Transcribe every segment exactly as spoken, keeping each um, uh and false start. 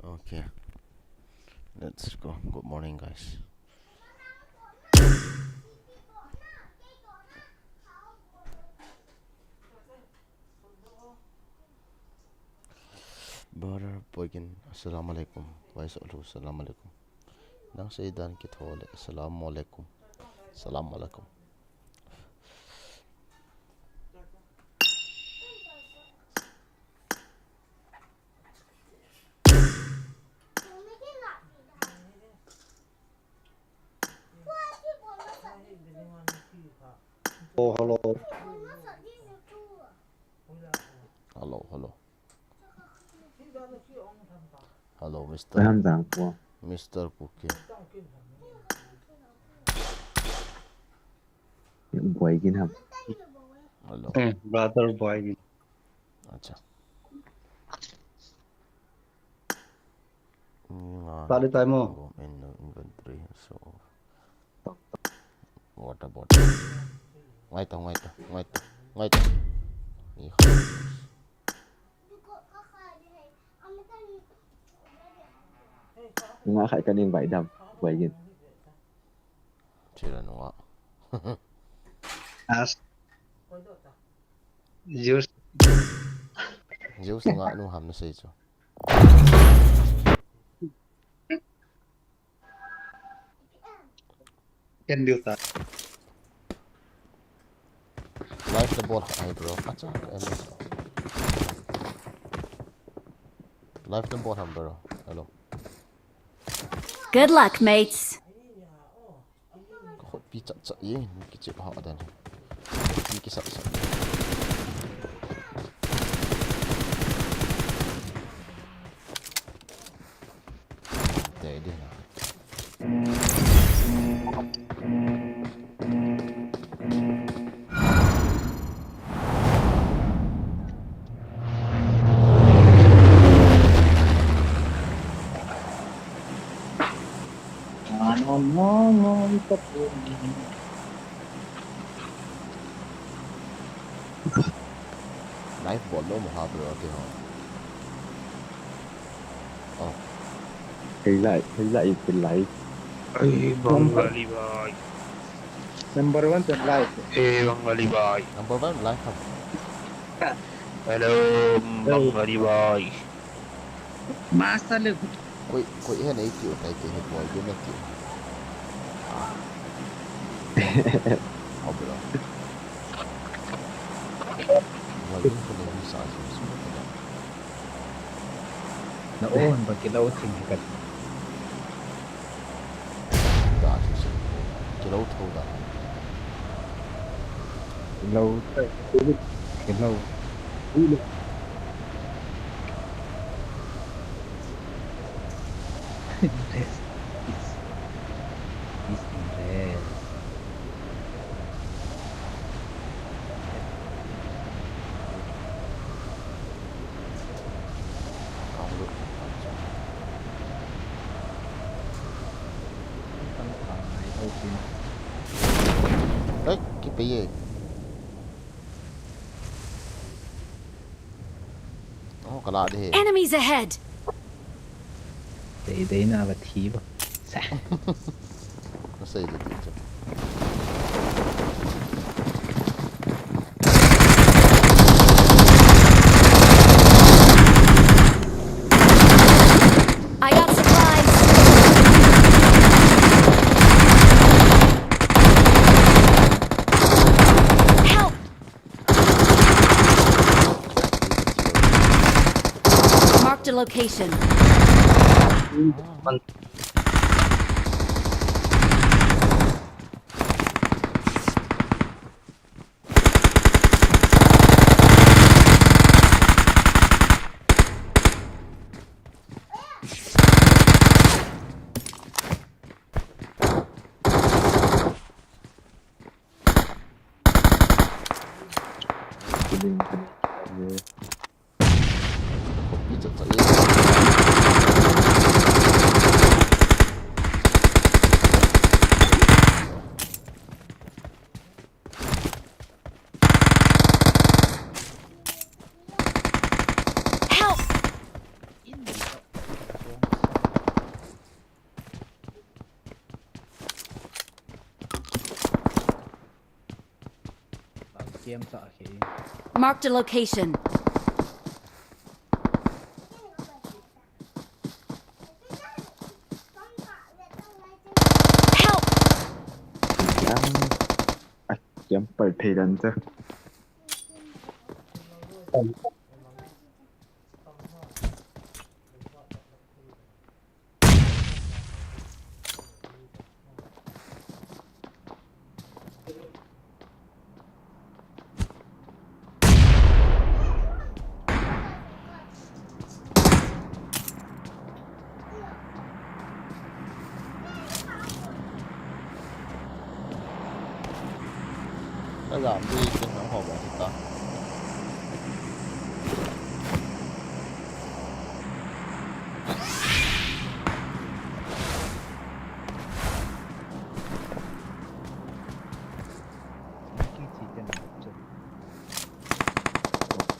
Okay. Let's go. Good morning, guys. Brother Boygin, assalamu alaikum. Wai so lu, assalamu alaikum. Nang seidan kithole, assalamu alaikum. Assalamu alaikum. Oh, hello. Hello, hello. Hello, Mister. Ham jang ko. Mister Kuki. Boygin ham. Hello. Hmm, brother Boygin. Acha. Nga. Tali tai mo. Go in the inventory. So. Water bottle. Ngai ta, ngai ta, ngai ta, ngai ta. Ni kha. Nga khai ka ning bai dam, bai gin. Chila nunga. As. Zeus. Zeus nunga nu ham na sei chu. Ken Biu ta. Live the ball, hi bro. Acha, em. Live the ball ham bro. Hello. Good luck, mates. Ka khut pi chat chat ye, mi kichep ha dan. Mi kisap sap. Te di na. Live bol lou mo ha bro, okay ho. Oh. Hei lai, hei lai, hei lai. Ai, Bangali bhai. Number one pen live. Hey, Bangali bhai. Number one live ham. Hello, Bangali bhai. Master Luke. Koi, koi hen eitiu tai te hi bol ding natiu. Ah. Au bro. Bol ding ko nei sa ji su ko na. Na on ba kilo thim hi ka. Da chu se. Kilo tho da. Kilo. Kilo. Rest. Is, is in rest. Kang lut. Kang thang ngai thou tin. Ei, kipe e. Oh, ka la de. Enemies ahead! Dei, dei na va thi ba. Sa. Ka sei de ti chu. I got supplies. Help! Marked a location. Help! Marked a location. Help! Ai, camper thei dan te. Ka jam di kin nang ho ba ta.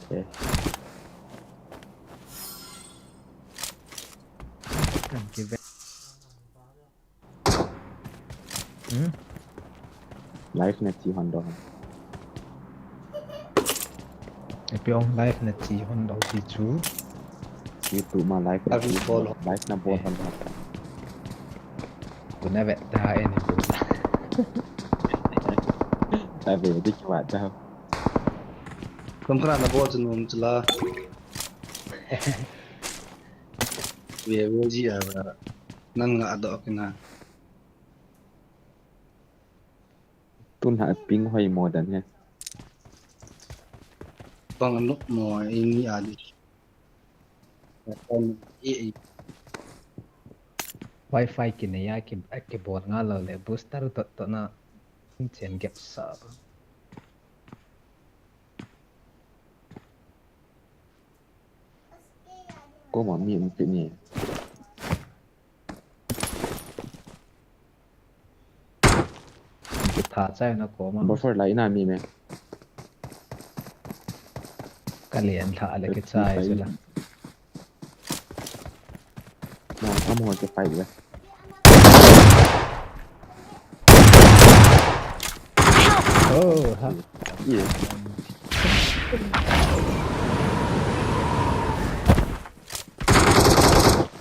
Okay. Kan ki ve. Hmm? Live na chi hon do. Epi ong live na chi hon do ti chu. YouTube ma live na chi hon do. Live na bol hon do. Kuna ve ta e ni bu. Ta ve di ki wa da. Kum kra na bol chu num chu la. Ve ve ji a ba. Nang nga do kina. Tun ha ping hoi mo dan he. Pang anok mo ini a di. Pang e e. Wi-Fi kinei a ki, kibol nga lou le booster dot dot na chen gap sa. Koma mi um pi ni. Kitha chai na koma. Buffer lai na mi me. Ka lian tha le kichai chu la. Na, amo ke pai le. Oh, ha. Yeah.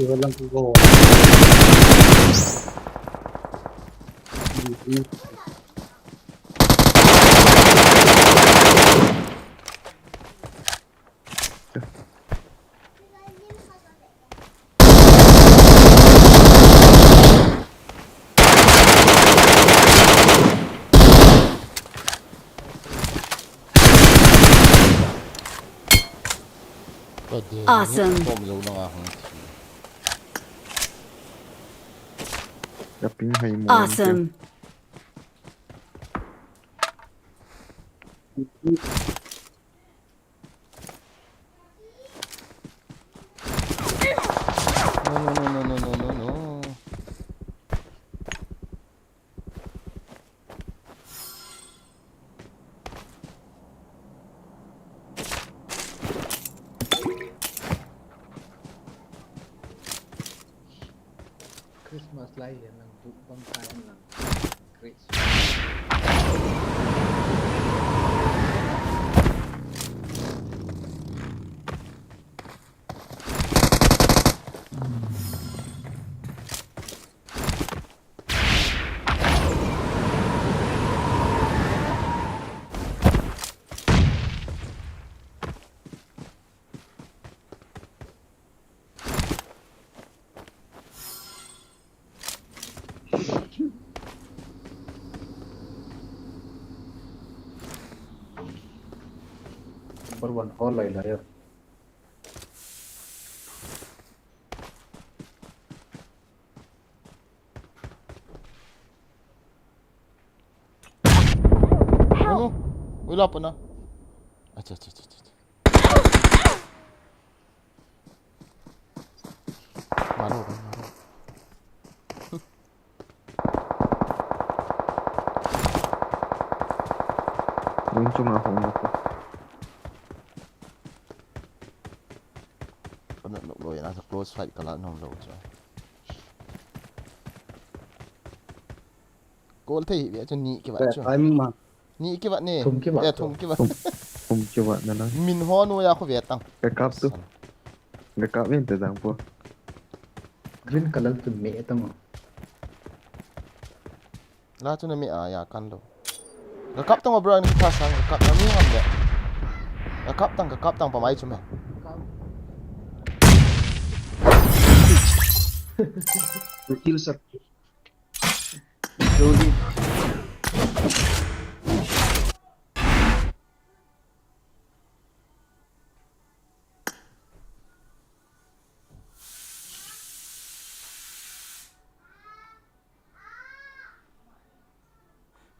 Kiwalang ko. Awesome. Awesome. No, no, no, no, no, no, no, no. Christmas lai hian lang, duk bang kha hian lang. Christmas. Number one hall lai lai ya. Help! Ano? Wala pa na. Acha, acha, acha, acha. Maro, maro. Wing chunga hung na ko. Ano, no, no, yana sa close fight ka la nom lou chu. Goal thei hi ve chu ni kivat chu. Timing ma. Ni kivat ni. Thum kivat. Eh, thum kivat. Thum, thum kivat na na. Min ho nu ya khu ve tang. Ka kap tu. San. Ka kap ven te dang po. Green color tu me tang. La chu na me a ya kan lo. Ka kap tang bro, ni ka sang ka kap na mi ham le. Ka kap tang, ka kap tang pa mai chu me. Kill shot.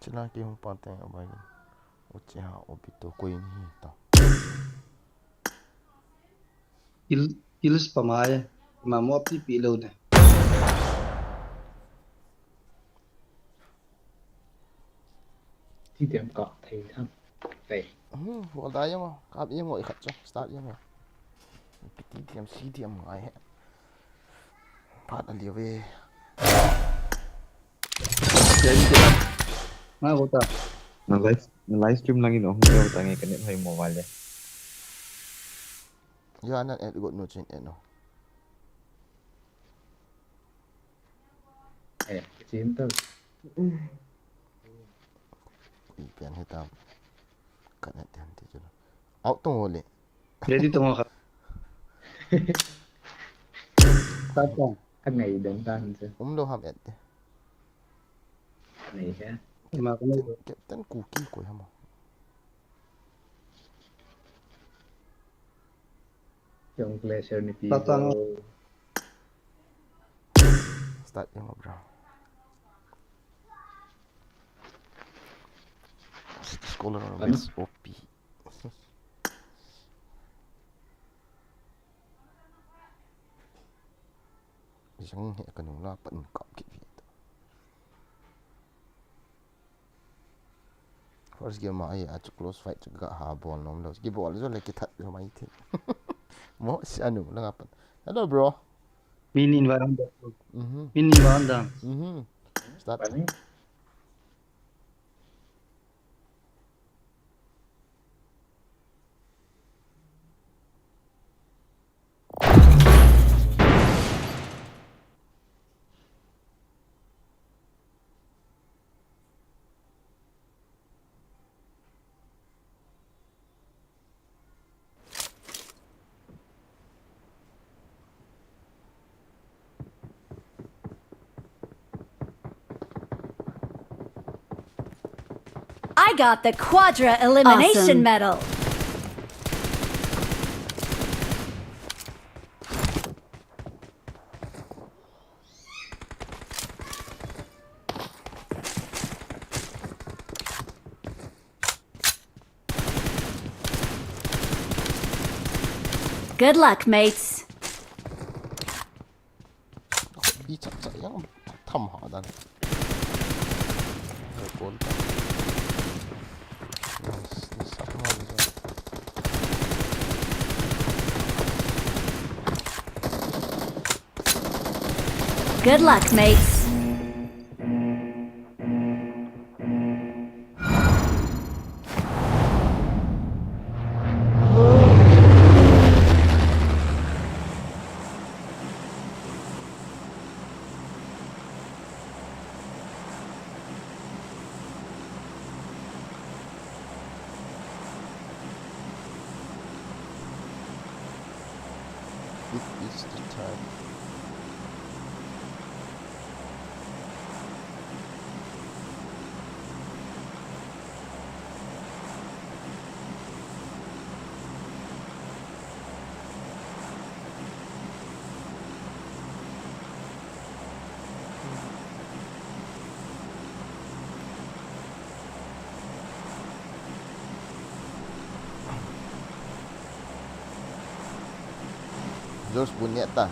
Chila ki hung pa teng abai. Uchi ha obito koi ni ta. Kill, kills pa mai, ma mo pi pi lo ne. Ti tem ka thei tham. Thei. Hmm, wal da yang o, kap yang o, i khat cho, start yang o. Pi ti tem si tem ngai he. Phat a liu e. Nga ko ta. Na live, na live stream lang in o, nga ko ta nge ka net hoi mobile le. Ya na et got no chin et no. Eh, chin to. I pian he tam. Ka net han ti chu. Out to le. Ready to mo kha. Ta ta. Ka ngai den tan che. Um lo ham et te. Nei he. Ima ko nei. Captain Kuki koi ham. Yung glacier ni Pigo. Start yung bro. Scholar ano? West O P. Isang he kanung la pan kap kit. First game a, a chu close fight chu ka ha bol nom lo. Ki bol jo le ki that jo mai thi. Mo si anu la nga pan. Hello, bro. Min in varan da. Mhm. Min in varan da. Mhm. Start. I got the Quadra Elimination Awesome. Medal. Good luck, mates. Bi chak chak yang tham ha dan. Ai, kon ta. Nice, nice, nice. Good luck, mates. It is the time. George Buneta.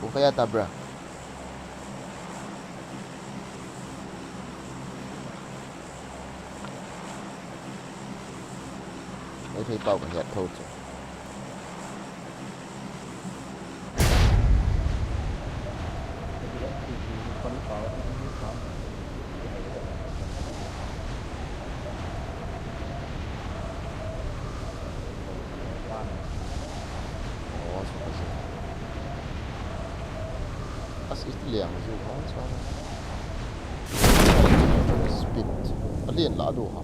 O kaya tabra. Ei thei pau ka hiat tho chu. As it liang ju ha sa. Ai, speed. Alien la do ha.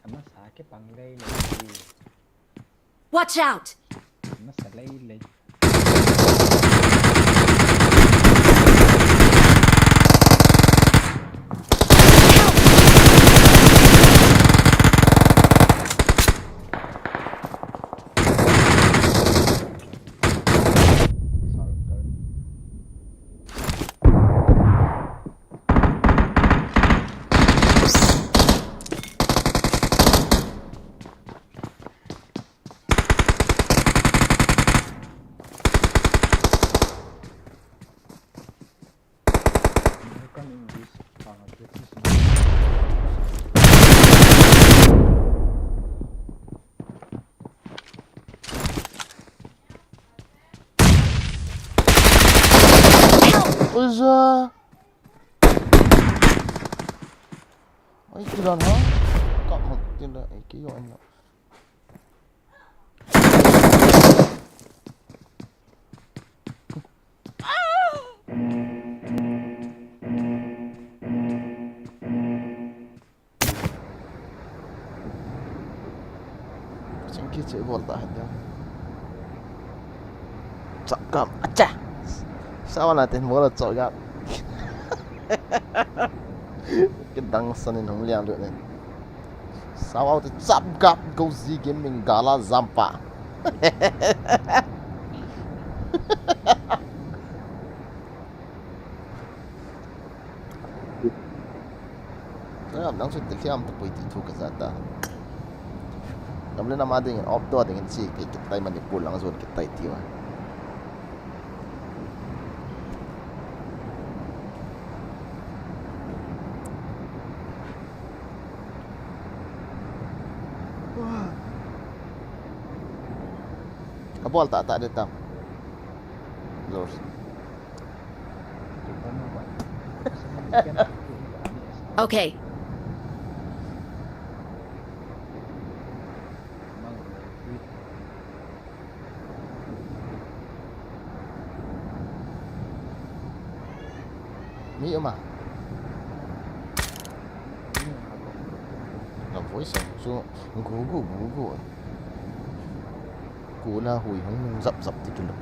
Ama sa ke pang lei lei. Watch out! Ama sa lei lei. Ui, ja. Ai, kidan ha? Kap mat tin da, ai, kiyo anya. Chang ki che bol ta hai dia. Chap gap. Acha. Sawa na tin bol chap gap. Kidang san in hung liang lut nin. Sawa te chap gap go zi gaming gala zampa. Nang chu ti thiam tapoi ti thu ka ja ta. Gam le nam a dingin op to dingin chi kei kitai Manipur lang zon kitai ti va. Bol tah tah ding tam. Lord. Okay. Mi um a? Ka voice ang chu gu gu gu gu. Kula hui hung hung zap zap ti kilo.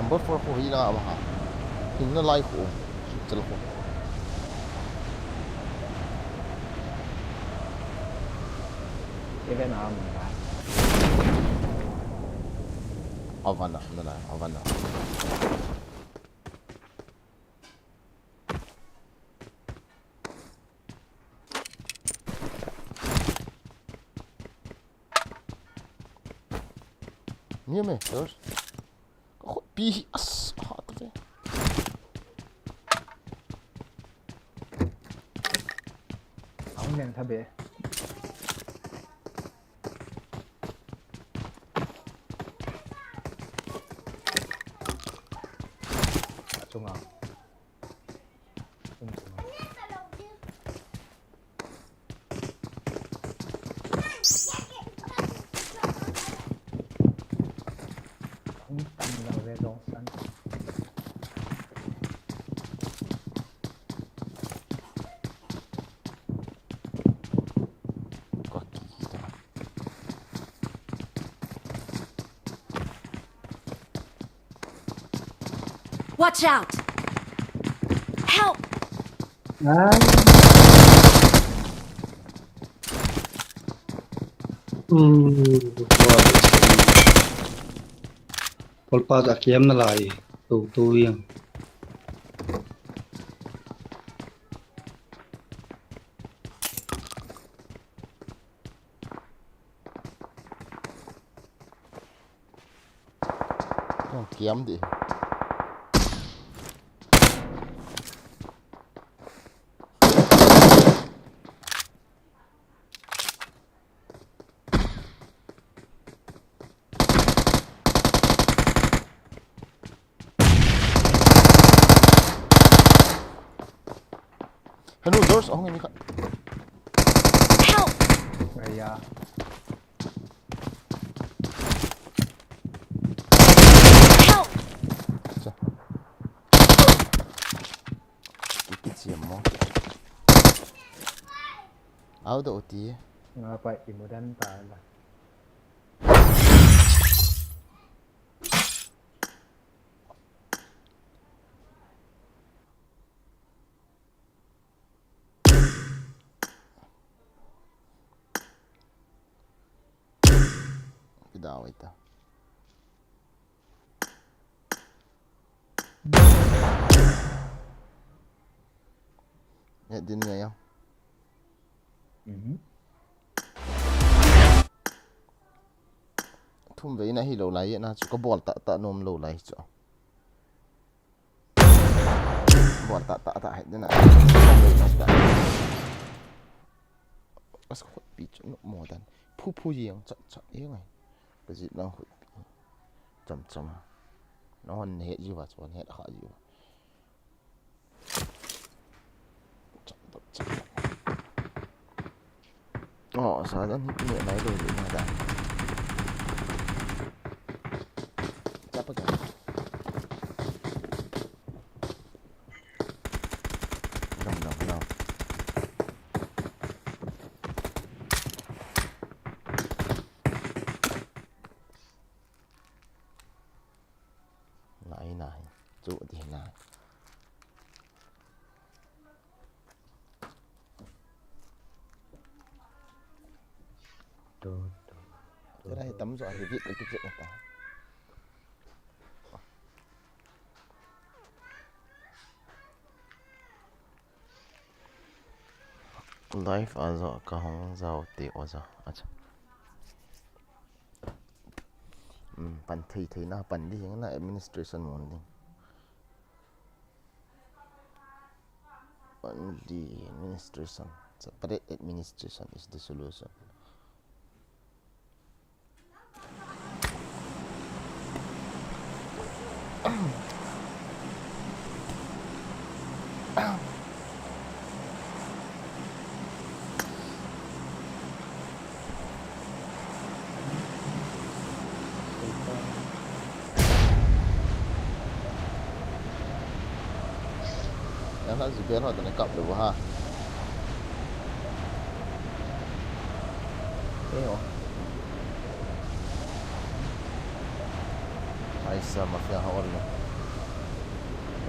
Number four khu hi la ma ha. Hin na lai khu. Chal khu. Even am. Avan a, na na, avan a. Ni me, terus. Ka khutpi hi, as, ha, ta ve. Ang neng tha be. Achunga. Achunga. Watch out! Help! Ai. Hmm, Kolpa ja kiam na lai, tu tu yang. Kiam di. Hello, doors, oh, ngi khat. Help! Aya. Help! Cha. Iti siam mo. Au do ti. Nga pa imudan ta la. Kidau ita. Nge din nge ya. Mhm. Thum vei na hi lo lai na chu ka bol ta ta nom lo lai chu. Bol ta ta ta hai dena. As khutpi chu no mo dan. Phu phu jeng cha cha jeng ai. Ka jit lang khutpi. Cham cham. No hon he jiwa chu hon he kha jiwa. Cham cham. Oh, sa dan hi ne nai lo ni ma da. Chapa ka. Dam dam dam. Nai nai. Chu di nai. Tu, tu, tu, Tera hi tu. Tam jo hi bit bit bit ta. Live a jo ka hong jao te o jo. Acha. Hmm, pan thei thei na, pan di hing na administration mon ding. Only administration. Separate administration is the solution. Ana zubel ho tana kap lou ha. Eyo. Aisa mafia ha orlo.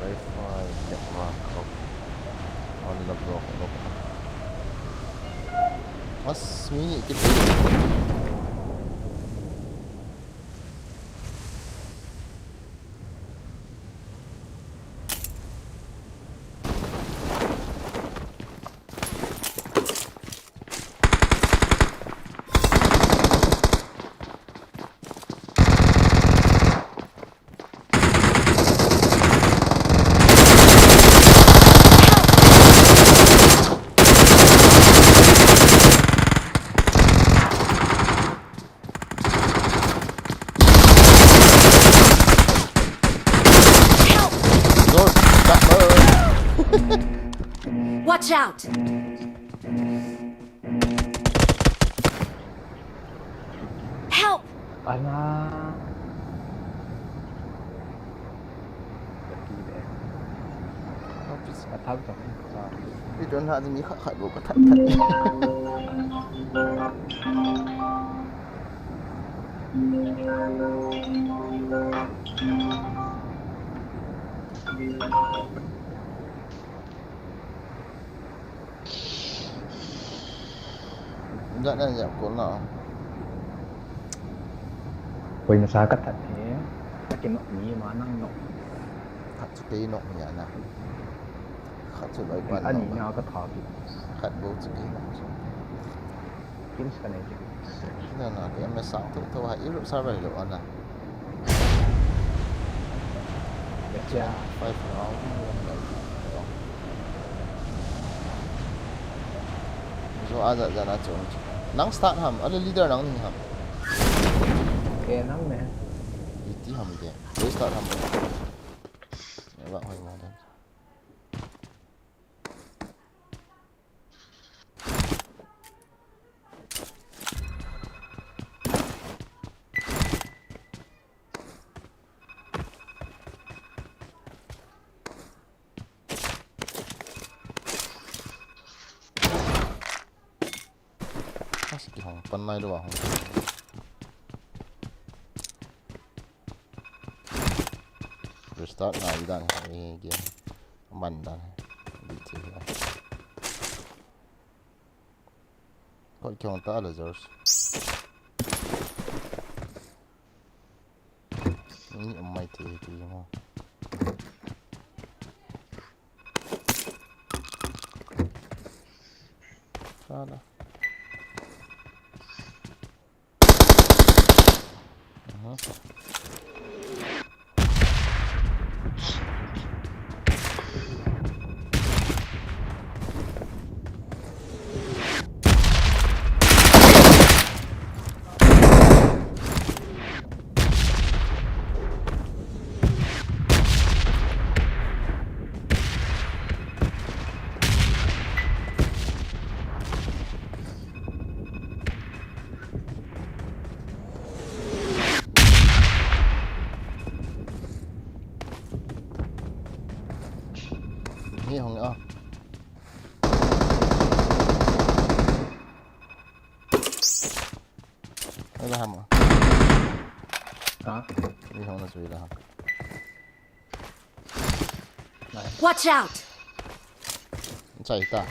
Wi-Fi, network, off. On the block, block. Mas mini kit. Lord, Watch out! Help! Ana. Ka thak chang. Ka thak chang. Idon ha mi khat khat bou ka thak thak. Jat na jat ko na. Koi na sa ka that he. Ka ki nok ni ma nang nok. Khat chu kei nok ni ana. Khat chu loi pan. Ani na ka tha ki. Khat bou chu kei nok. Kin sa nei ki. Na na ke me sang tho tho ha i ru sa bai lo ana. Five round, one round. Zo a jat jat a chom chu. Nang start ham, ale leader nang ni ham. Ke nang ne. Iti ham ke. Koi start ham. Ba hoi ma dan. Asi kihong pan nai lou a hong. Restart ngai dan he game. Man dan he. Di thi he. Koi kihong ta la George. Ni um mai thei thei mo. Sala. Aha. Hi hong a. Ai la ham a. Ha? Hi hong na sui la ham. Nice. Watch out! Chai ta.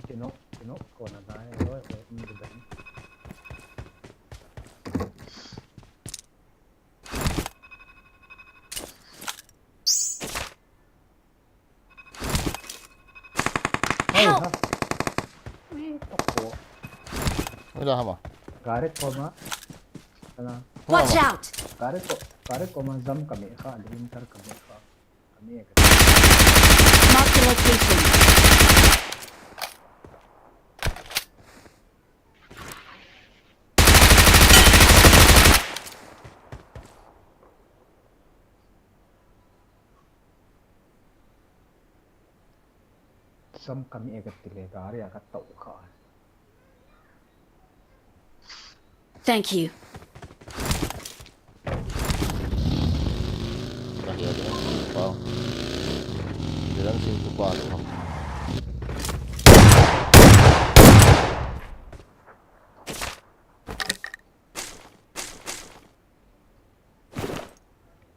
Kino, kino, kona dai, oi, oi, um, the bang. Help! Ui, toko. Ui, la hama. Gari koma. Ala. Watch out! Gari ko, gari koma jam kami kha, linter kami kha. Kami kha. Mark the location. Sam kami e ka tile gari a ka tau kha. Thank you.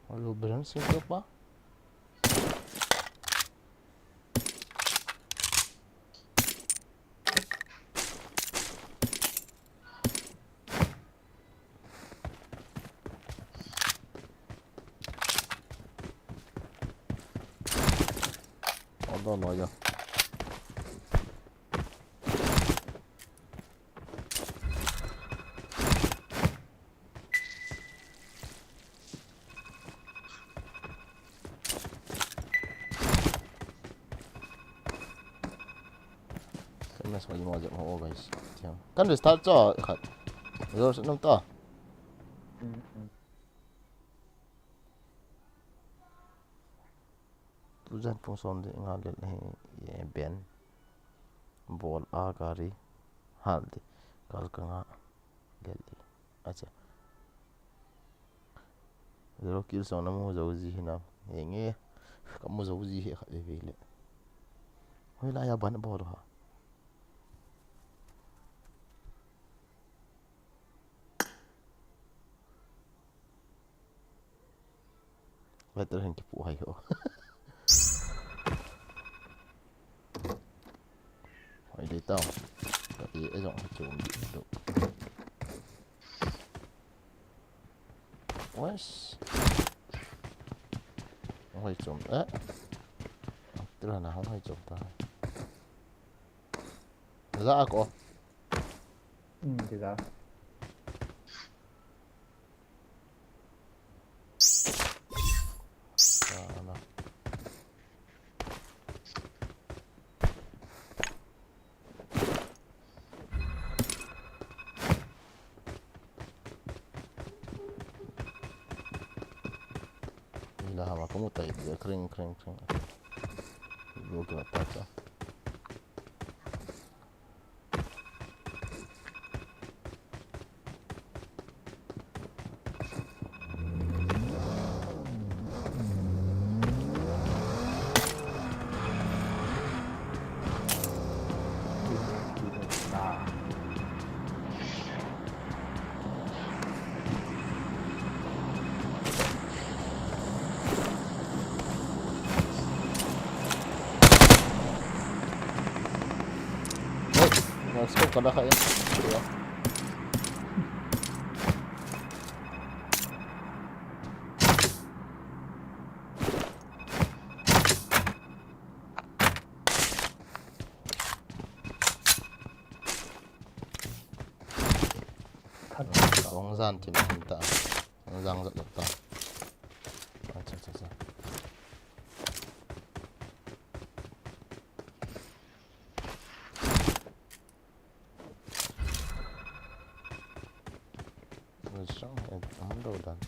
Hello, Biren Singh Kapa. Hold on, Noya. Kan restart cho khat. Resource nam ta. Tujan pung som de nga lel hi ye ben. Bol a gari. Hal de. Kal ka nga. Lel hi. Acha. Zero kill song namu zo ji hi na. Ye nge. Kamu zo ji hi khat ve le. Hoi la ya ban bol ha. Letter hin kipu hai ho. Hai dei tao. Ka i e jong ha chom di do. Wes. Hai chom e. Tira na hai chom ta. Za ko. Hmm, tidak. Ila hama kamu tai dia kring kring kring. Lo ke ta ta. Scope ka da kha e. Ong zan thim thim ta. Ong zan zat zat ta. Acha acha acha. Oi, strong head, ang daw dan.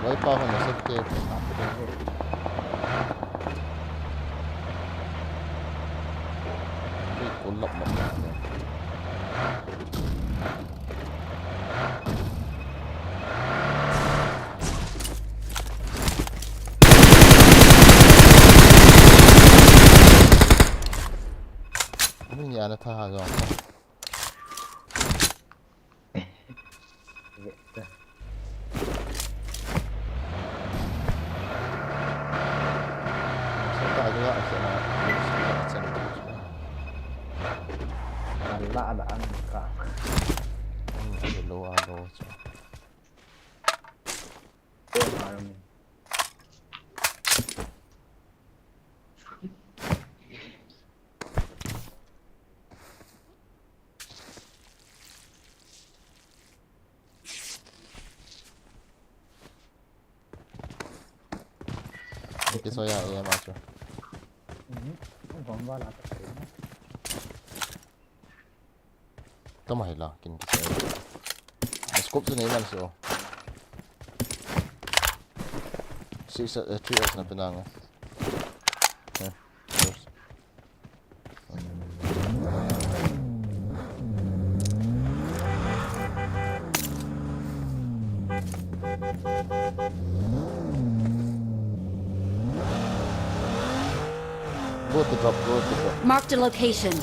Wai pa ho na safety. Ui, kulap lap na. Ani ni ana tha ha jong. Iti soya e ma chu. Mhm. Bomba la ta. Toma hila kin ki soya. Scope tu nei man so. Six, eh, three X na pinang. Eh, first. Go to drop, go to drop. Marked a location.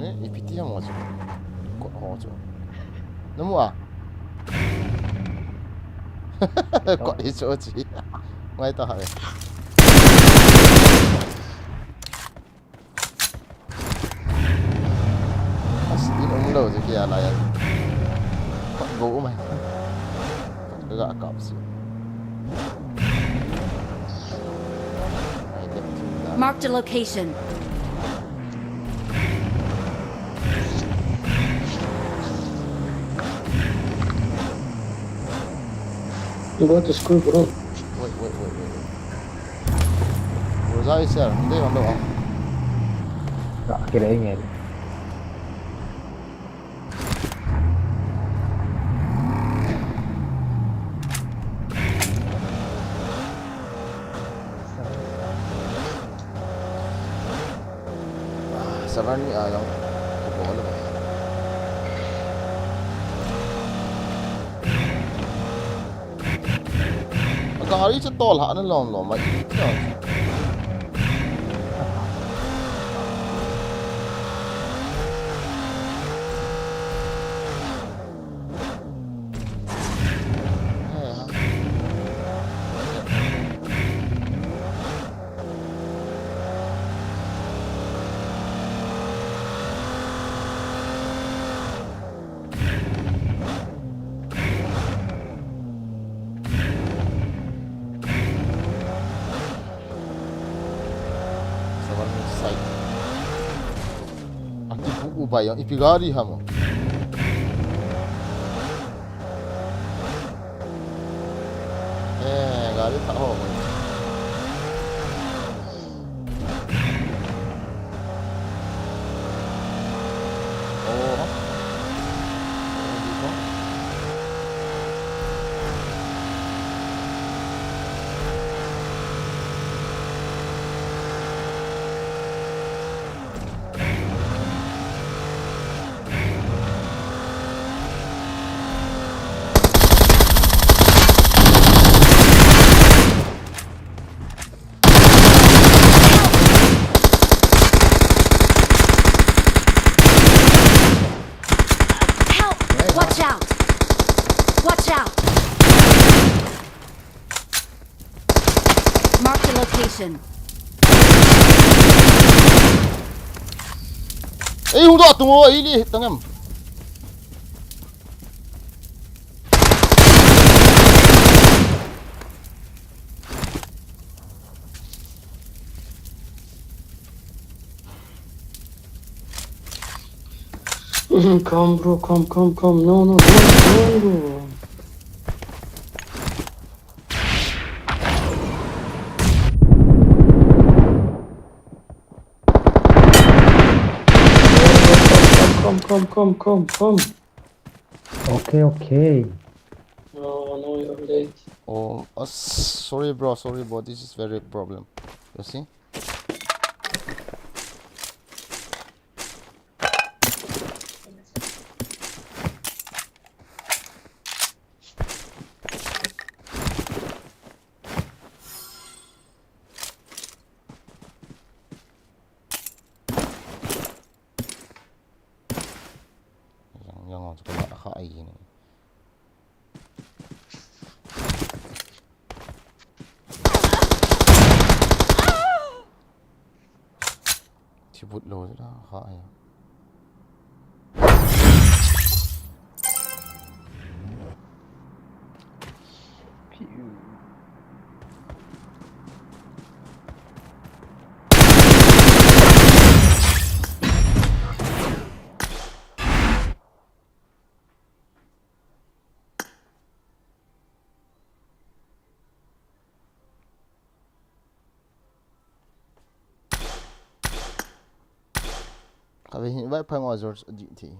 Eh, ipi ti ham ho chu. Kot ho chu. Namu a? Kot hi chu chi. Ngai ta ha. As in umlou je kia lai. Pat go umai. Pat ga kap si. Ai, dep thim da. Marked a location. You go to school, bro. Wait, wait, wait, wait, wait. Rosa is here. Hindi ko ando. Ka kira ingay. Seven ni a jong kibol lo. Gari chu tol ha na lom lom a i ti. Sabar ni side. Anti bu ubai yang ipi gari ham. Eh, gari tak ho. Oh. Help! Watch out! Watch out! Marked a location. Ei, hung doh tung o, ei li, tang em. Come, bro, come, come, come. No, no, don't, don't, bro. Come, come, come, come, come. Okay, okay. No, no, you're late. Oh, uh, sorry, bro. Sorry, bro. This is very problem. You see? Yang, yang, yang, kena kha ai ni. Thibut lou da kha ai. Phew. Ka ve hin vai phai ngo George di thi.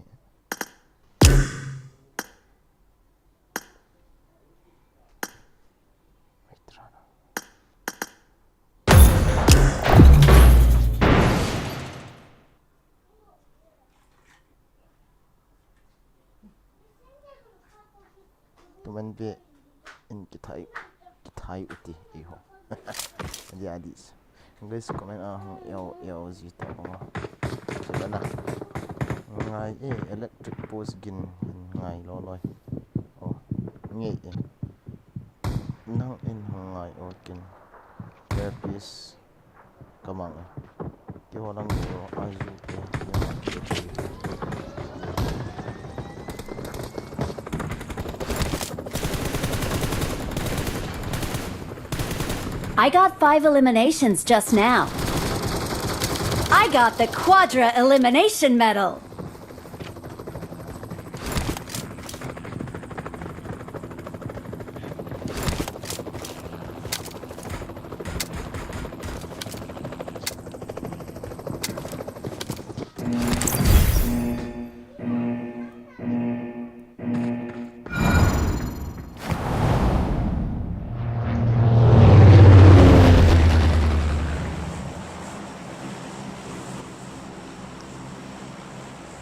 Comment be in kithai, kithai uti eiho. Dia dis. Guys, comment a hung eo, eo ji ta ma. Bana. Ngai e, electric post gin ngai lo loi. Oh, ngai e. Nang in hung ngai o kin. Therapist. Kamang e. Keiho lang keiho, ai ju te. I got five eliminations just now. I got the quadra elimination medal.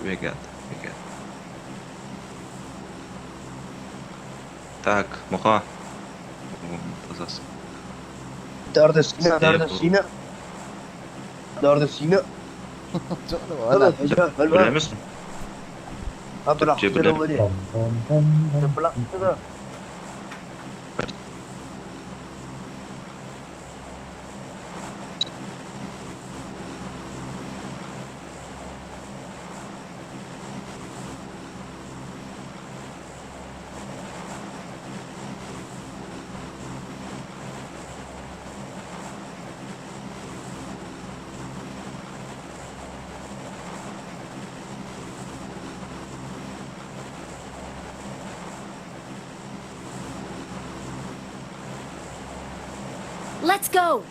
Obrigado, obrigado. Tak, mocha. Vamos, vamos. Dar da China, dar da China. Dar da China. Chalo, Hadi, wala. Hadi, Hadi. Öyle misin? Abdullah, Türkçe bile. Hadi. Abdullah, Abdullah. Let's go!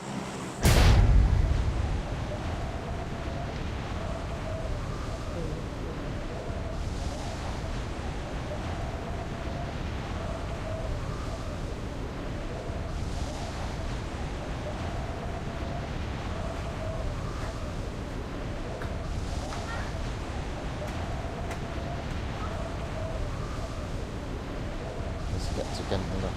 Let's get to Canada.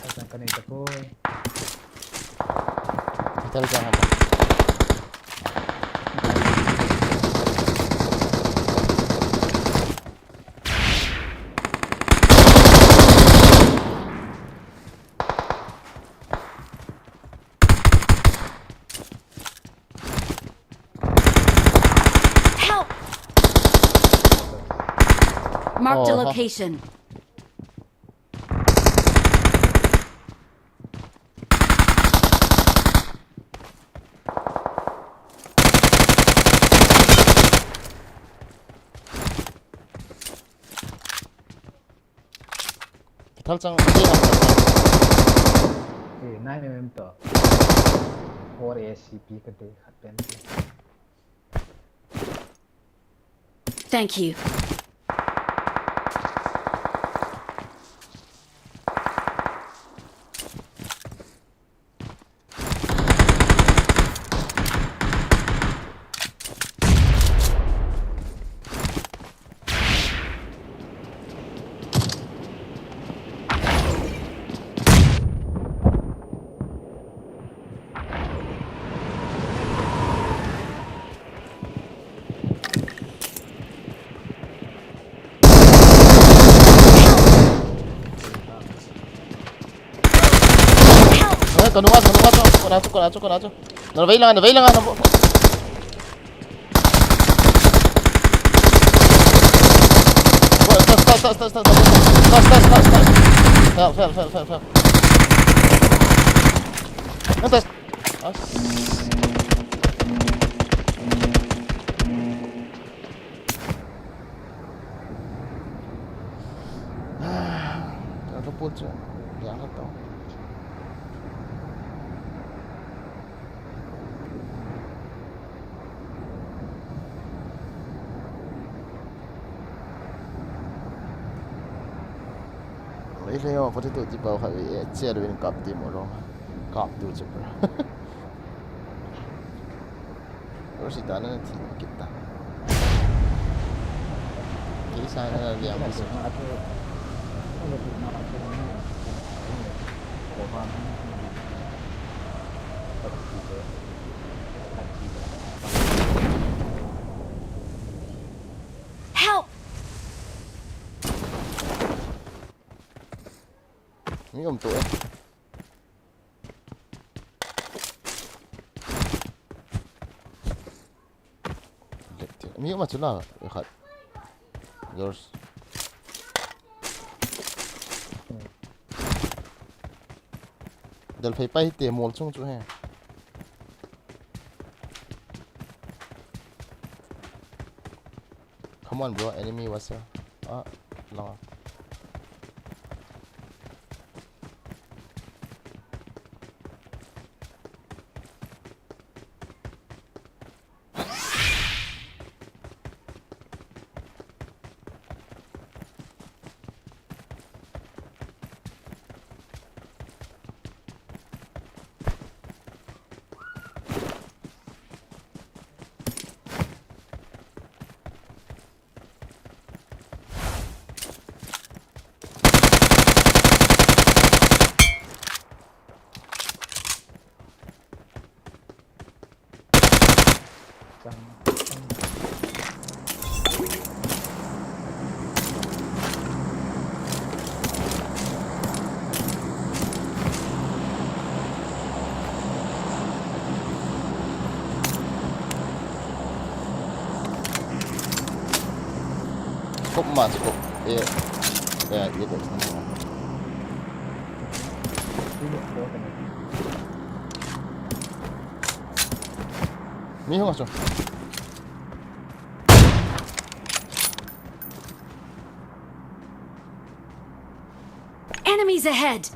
Asan ka nei tapoi. Hotel ka hama. Help! Marked a location. Kithal chang, kithal chang. Eh, nine M M to. Four A C P ka dei khat. Thank you. Eh, kanung a, kanung a, chu. Kona chu, kona chu, kona chu. Na vei lang, na vei lang, na bo-, stop, stop, stop, stop, stop. Stop, stop, stop, stop. Fail, fail, fail, fail, fail. Antas. As. Ka, ka put chu. Yang ka to. Ei, le yo, pati tu ti pau kha, eh, chair win kap ti mo lo. Kap tu chu. Ro si ta na thi kit ta. Kei sa na liang mo si. Help! Mi um tu eh. Mi um a chu la, eh, khat. Yours. Del phei pai te mol chung chu he. Come on, bro. Enemy was here. Ah, no. Kop ma chu kop. Eh, eh, eh, eh. Mi hung a chu. Enemies ahead!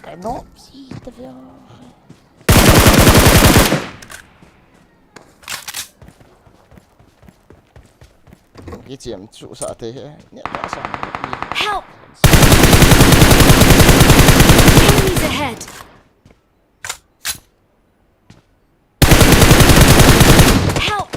Cannot see the view. Kichiem chu sa te he. Nia ta sa. Help! Enemies ahead! Help!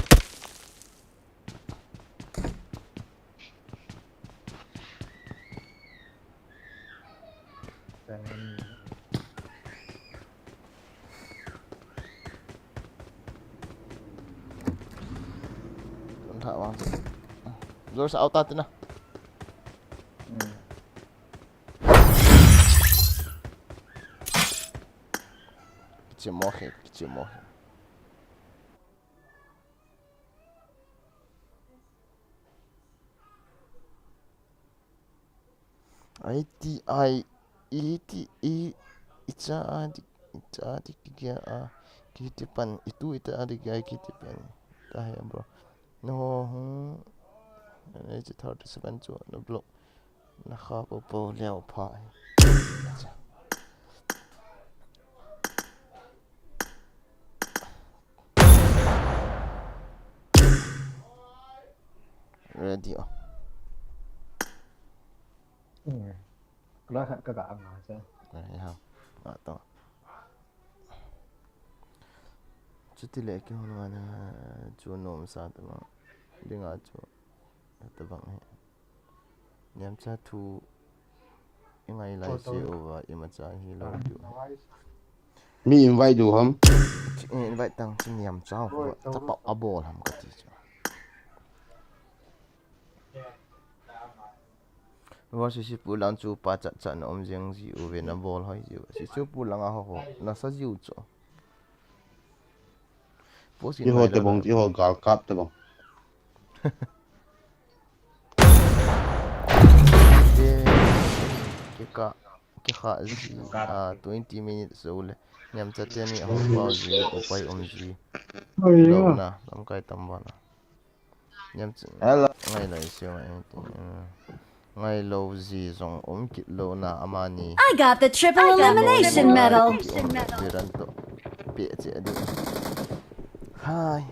Tuan thah vang chu. Zor sa auta tina. Hmm. Kichemo he, kichemo he. I T I, I T I, icha a dik, icha a dik dik a, kiti pan, itu ita a dik a, kiti pan. Ta he, bro. No, hmm. Age thirty-seven chu, no block. Na kha po po leo pha. Ready o. Hmm. Kala khat ka ka anga cha. Ready ha. Nga to. Chuti le kihon nga na chu nom sa ta ma. Dinga chu. Ta bang he. Niamcha thu i ngai lai se uva imacha hi lo diu. Mi invite diu ham? Chi-, eh, invite tang chi niamcha ho. Tapa a bol ham kati chu. Wa si si pu lang chu pa chat chat na om jeng ji uve na bol hoi ji. Si chu pu lang a ho ho. Na sa jiu chu. Post in iho te bong, iho gal kap te bong. Ke, ke ka, ke kha, ah, twenty minutes so le. Niamcha teni ahung pao ji, upai um ji. Oi, lo na, lamkai tam ba na. Niamcha. Hello. Ngai lai siu ngai ti. Ngai lo ji jong um kit lo na amani. I got the triple elimination medal. Biran to. Pe che di. Hai.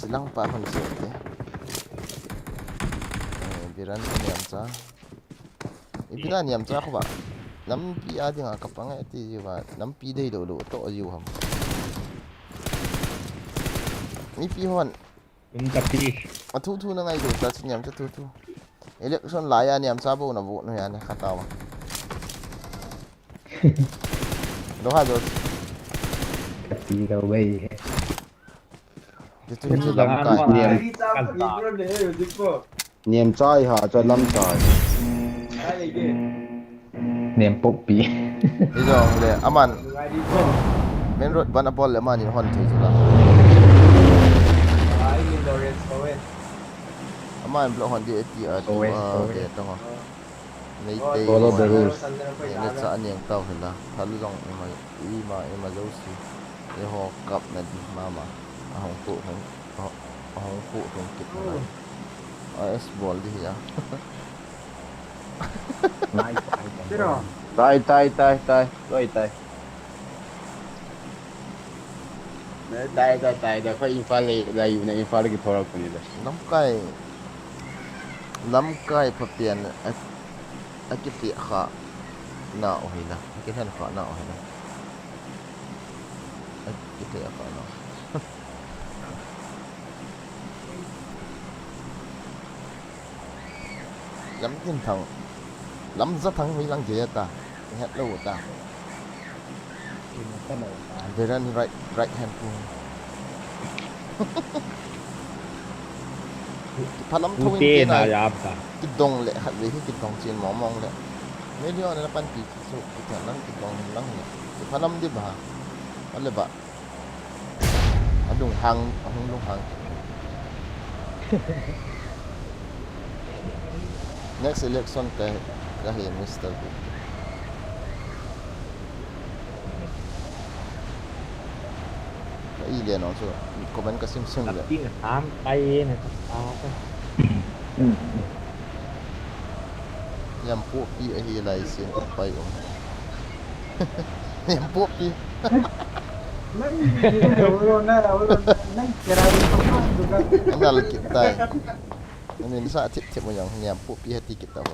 Silang pa hon che di. Eh, Biran to niamcha. Ipi na niamcha khu ba. Lampi a dinga ka pang e ti ji ba. Lampi dei lo lo to ji ham. Mipi hon. Kum tapi. A thu thu na ngai lo ta chi niamcha thu thu. Election lai a niamcha bo na vote no ya ne kha ta wa. Lo ha lo. Tapi lo wei. Ti chu chu lamkai. Niam. Niamcha i ha cha lamcha. Niam pokpi. I jong le aman. Main road ban a bol le aman in hon thei chu la. Aman block hon di ati a tu a ke tong a. Nei tei follow the rules. Nei le cha niang tau hila. Thal jong ima, ima, ima jouse. Eiho kap na di mama. Ahung pu hung, ah, ahung pu hung kit na. A S bol di hi a. Nice, nice. Tai, tai, tai, tai. Loi tai. Tai, tai, tai, tai. Koi Imphal le, lai u na Imphal ki thora kuni da. Lamkai. Lamkai phapen a, a kiti kha na o hina. A kiti kha na o hina. A kiti kha na. Lam tin thang. Lam za thang hoi lang je ta. Het lo ta. Veran right, right hand pu. Kiphalam tho in na ya ta. Kidong le khat ve hi kidong chin mong mong le. Million na pan pi su kitha lang kidong lang le. Kiphalam di ba. Ale ba. Alung hang, alung lung hang. Next election ka, ka he Mister Big. Ka i le nong chu, comment ka sim sim le. Tapi ham kai na ta ta. Niam pu pi ahi lai sin pai um. Niam pu pi. Nang, nang, nang, nang, kira yung kapag, duga. Nang nalakit tayo. Ano yun sa tip-tip mo yung niam pu pi hati kita ho.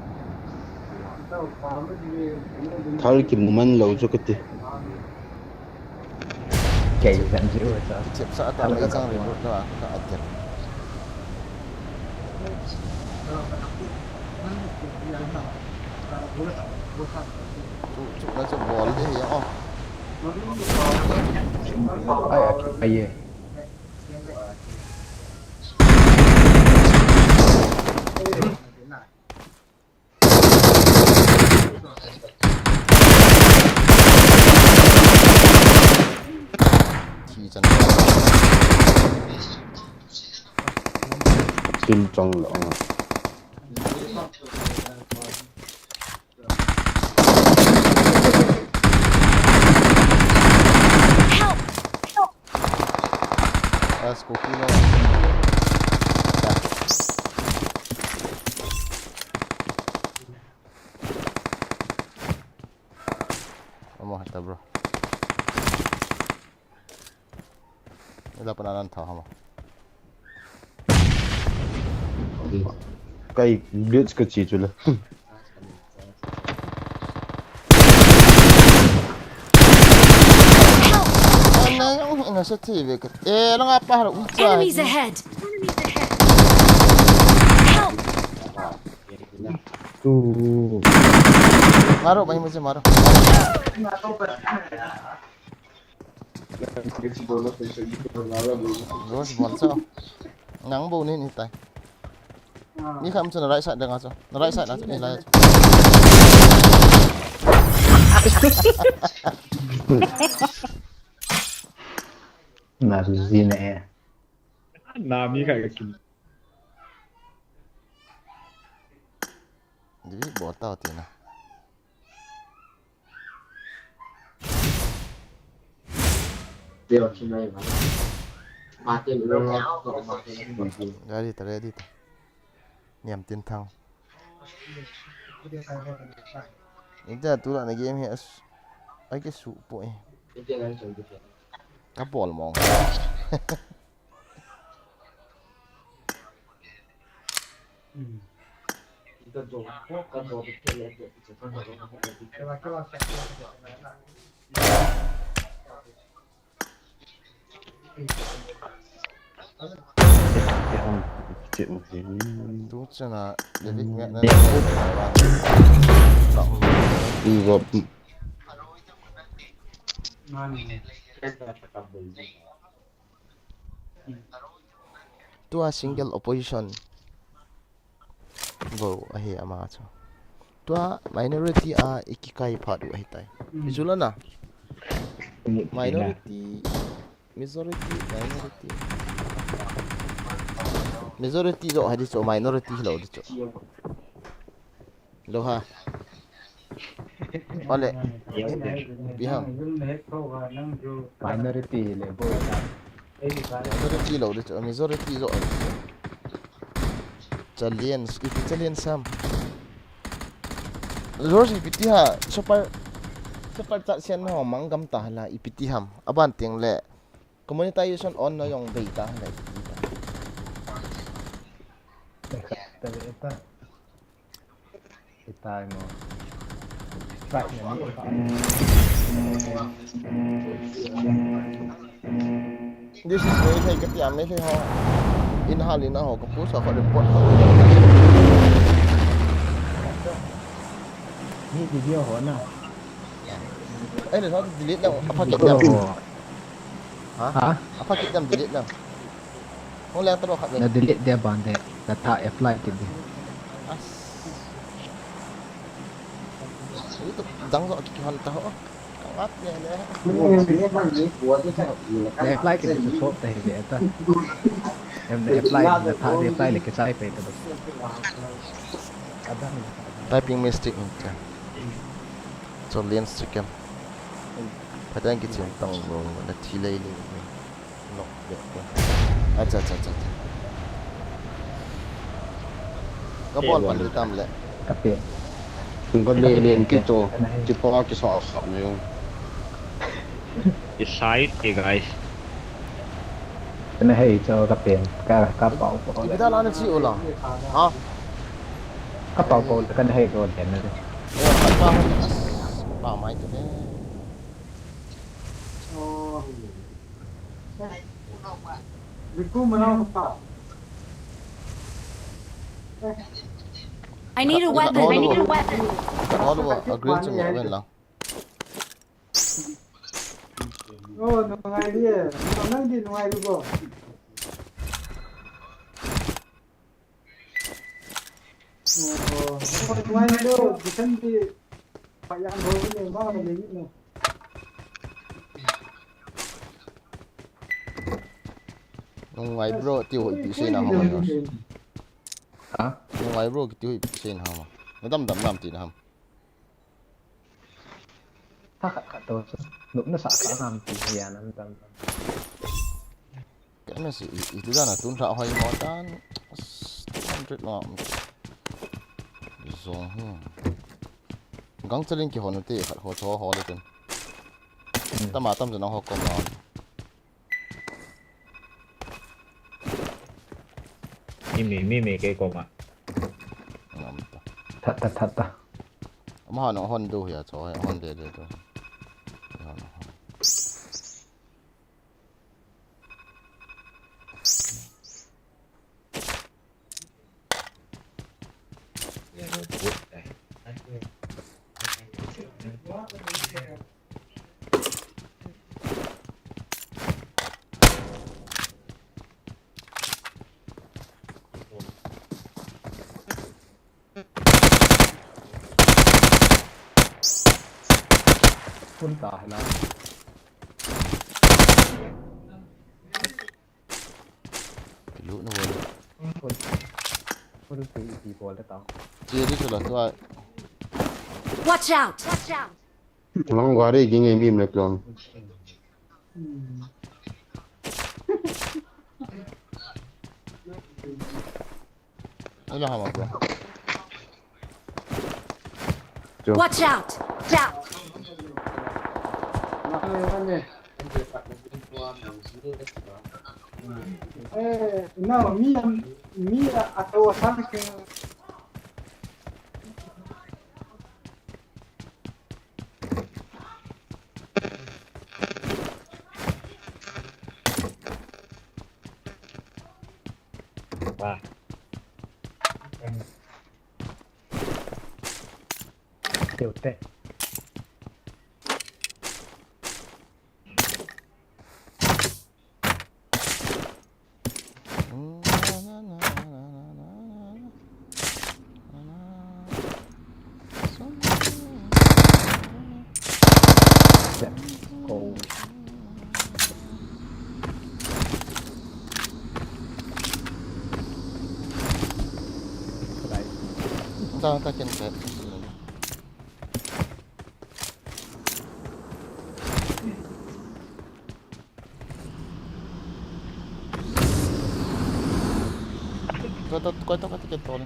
Thal kimu man lou chu kati. Kei kan ji u cha. Chep sa ta le chang ri ta ka atel. Chu, chu na chu bol de ya o. Ai, ai, ai. Thi chan. Tin chong lo. Help! Help! As ko kilo. Vamos a estar, bro. Ila pana nan tha hama. Kai glitch ka chi chu le. Ana yung ina sa T V ka. Eh, lang apa haro ucha. Enemies ahead. Enemies ahead. Help! Tu. Maro, bai mo se maro. Rose bol sao. Nang bou ni ni tai. Ni kham chu na right side dang a chu. Na right side na chu ni lai. Na su zi na e. Na mi ka kin. Di bol tao ti na. Ready ta, ready ta. Niam tin thang. Inta tu la na game hi as. Ai ke su po e. Ka bol mong. Tu chana, David nge na. Tua single opposition. Vo, ahi ama chu. Tua minority a ikikai phat u ahi tai. Ichu la na. Minority, majority, minority. Majority jo hadi chu, minority lo di chu. Lo ha. Ole. Biham. Minority le bo. Minority lo di chu, majority jo. Challenge, ipi challenge sam. George ipi ti ha, super, super chat sian ho mang gam ta la, ipi ti ham. Aban teng le, community use on na jong bei ta la, ipi ti ta. Itai mo. Strike na ni. This is Meitei kati a, Meitei ho. In hal in a ho, ka post a ho report ho. Mi video ho na. Ai, na sa delete na, apa kit jam. Ha? Ha? Apa kit jam delete na. Hong lang talo khat ve. Na delete dia ban de, na tha apply kit de. As. Itu dang zo ki hon ta ho. Kangat ne le. Na apply kit de so ta hi de ta. Em na apply, na tha de apply le ke sai pe ta. Adam. Typing mistake. So lens check em. Patan ki chin tang lo na thi lei lei. Nok de. Acha acha acha. Ka bol pan tam le. Ka pe. Ka le le ki to. Ki pa ki sa sa ni. Ki sai ti guys. Kana hei cho ka pen ka ka pau ko. Ki da la na chi ola. Ha? Ka pau ko kana hei ko den na. Ka pa ho. Pa mai to de. I need a weapon. I need a weapon. Ka ho lo a green chi me ven la. Oh, nungai di eh. Nungai di, nungai di bo. Oh, nungai di, bisan di. Payang ho ni ma ni ni. Nungai bro ti ho ipi sei na ha ma. Ha? Nungai bro ti ho ipi sei na ha ma. Na dam dam nam ti na ham. Tha khat khat to. Nup na sa sa nam ti ya nam dam dam. Ka na si i ti da na tun ra hoi mo tan. Two hundred lo. Zong hi. Gang chalin ki hon te khat ho cho ho le ten. Tama tam jana ho kom la. Mi mi mi mi ke ko ma. Ngam ta. That ta that ta. Ama hon hon do ya cho hon de de do. Phun ta hela. Lu no. Phun. Phun pi pi bol ta tao. Chi di chu la tu ai. Watch out! Watch out! Long gari ging e mi me klon. Ai la ha ma bro. Watch out! Out! Eh, no, mi mi a to sa ke. Ba. Teu te. Let's go. Ta ta ken ta. Koi to, koi to, koi to, koi to.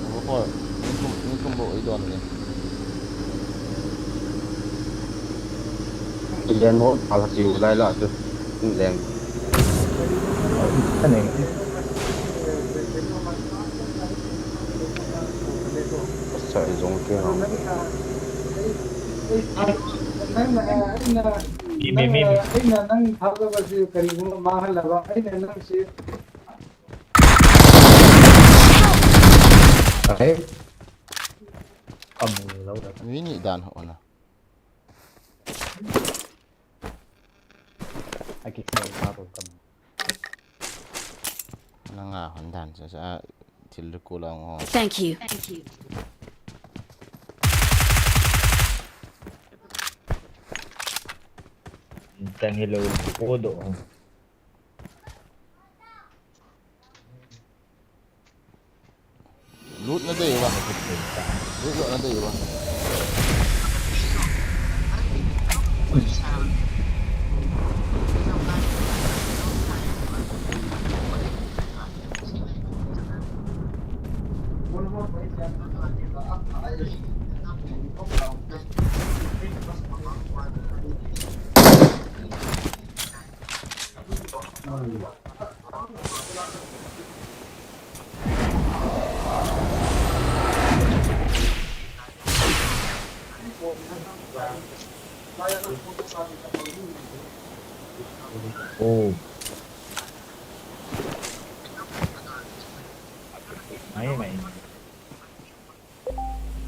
Abo koi, ni kum, ni kum bo i don ni. Len ho pha la tiu lai la tu. Len. Ka ne. Sa i zong ke ha. ꯅꯪ, ꯑꯩꯅ ꯅꯪ ꯊꯥꯖꯕꯁꯤ ꯀꯔꯤꯒꯨꯝꯕ ꯃꯥꯡꯍꯜꯂꯕ, ꯑꯩꯅ ꯅꯪꯁꯤ ꯑꯩ ꯑꯃꯨꯛ ꯂꯧꯔꯒ ꯃꯤꯅꯤ ꯗꯥꯟ ꯍꯣꯅ꯫ ꯑꯩ ꯀꯤꯛ ꯁꯥꯟꯅꯕ ꯀꯥꯞꯄ ꯀꯝ-, ꯅꯪ ꯑ ꯍꯣꯟꯗꯥꯟ ꯆꯠ-, ꯆꯠ-, ꯊꯤꯜ ꯀꯣꯂꯥꯎ ꯉꯣ꯫ Thank you. ꯇꯪ ꯍꯦꯜꯂꯣ, ꯀꯣꯗꯣ꯫ ꯂꯨꯠꯅ ꯂꯩꯕ꯫ ꯂꯨꯠ ꯂꯨꯠꯅ ꯂꯩꯕ꯫ Oh. Mai, mai.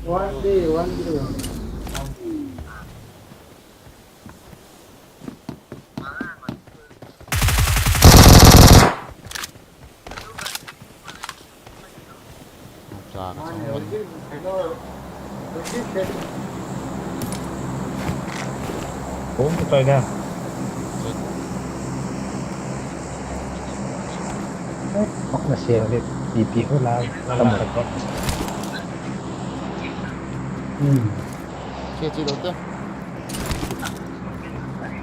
One day, one day. Kum tu toy da. Mak na siya ulit. Pipi ko lang. Tama. Hmm. Siya, siya, doctor.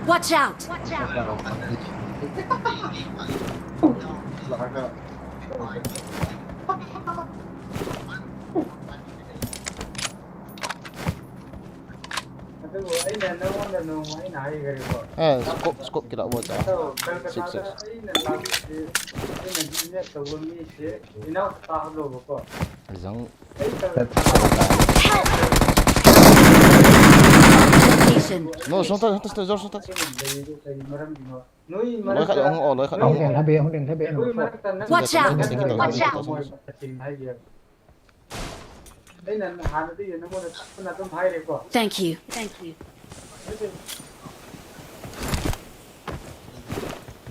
Watch out! ꯑꯗꯨꯕꯨ ꯑꯩꯅ ꯅꯉꯣꯟꯗ ꯅꯣꯡꯃ ꯑꯩꯅ ꯍꯥꯏꯈ꯭ꯔꯦꯀꯣ꯫ ꯑꯦ, scope, scope ꯀꯤꯂꯥ ꯑꯃ ꯆꯥ꯫ ꯑꯗꯣ ꯀꯜꯀꯇꯥꯗ six six꯫ ꯑꯩꯅ ꯂꯥꯛꯄꯁꯤ, ꯑꯩꯅ business ꯇꯧꯕ ꯃꯤꯁꯦ ꯏꯅꯥꯎ ꯇꯥꯍꯜꯂꯣꯕꯀꯣ꯫ ꯖꯪ꯫ ꯑꯩ ꯀꯜꯀꯇꯥꯗ Location. No, ꯁꯣꯝꯗ, ꯁꯣꯝꯗ, ꯁꯣꯝꯗ, ꯁꯣꯝꯗ꯫ ꯑꯩꯅ ꯂꯩꯔꯤꯗꯨ ꯀꯔꯤ ꯃꯔꯝꯒꯤꯅꯣ? ꯅꯣꯏ ꯃꯔꯛꯇ, ꯂꯣꯏꯈꯠꯂꯣ, ꯑꯃꯨꯛ, ꯑꯣ, ꯂꯣꯏꯈꯠꯂꯣ, ꯅꯣꯏ, ꯑꯃꯨꯛ, ꯑꯃꯨꯛ꯫ ꯅꯣꯏ ꯃꯔꯛꯇ ꯅꯪ Watch out! ꯁꯤꯡꯅ ꯍꯥꯏꯕꯤꯌꯨ꯫ ꯑꯩꯅ ꯍꯥꯟꯅꯗꯒꯤ ꯅꯉꯣꯟꯗ ꯇꯞꯅ ꯑꯗꯨꯝ ꯍꯥꯏꯔꯦꯀꯣ꯫ Thank you. Thank you.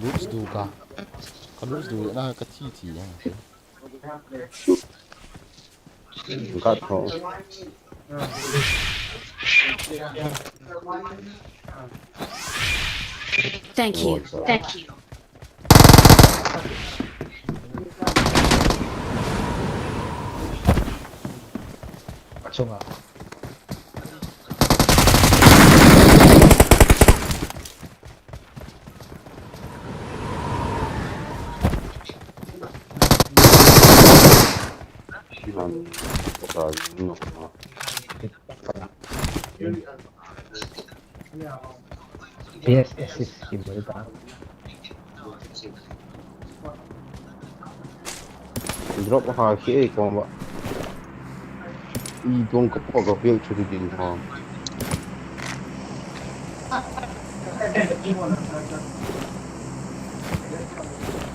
Loops du ka. Ka loops du na ka thi thi ya. Cut ho. Thank you. Thank you. Achunga. Yes, yes, yes, yes. Drop ha khi ei kong ba. I dong ka po ka pil chu di ha.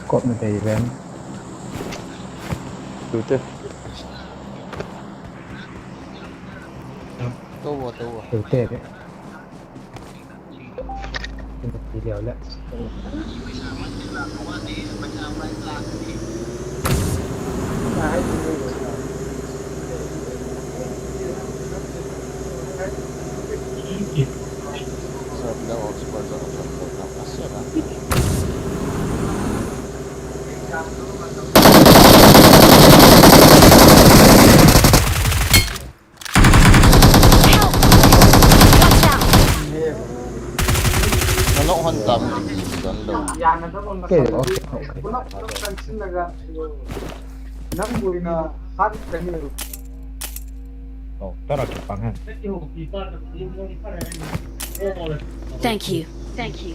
Kop na te ben. Tu te. Tu wa, tu wa. Tu te. Help! Watch out! Nano hon tam, don lo. Okay, okay, okay. Oh, tara kipang hen. Thank you. Thank you.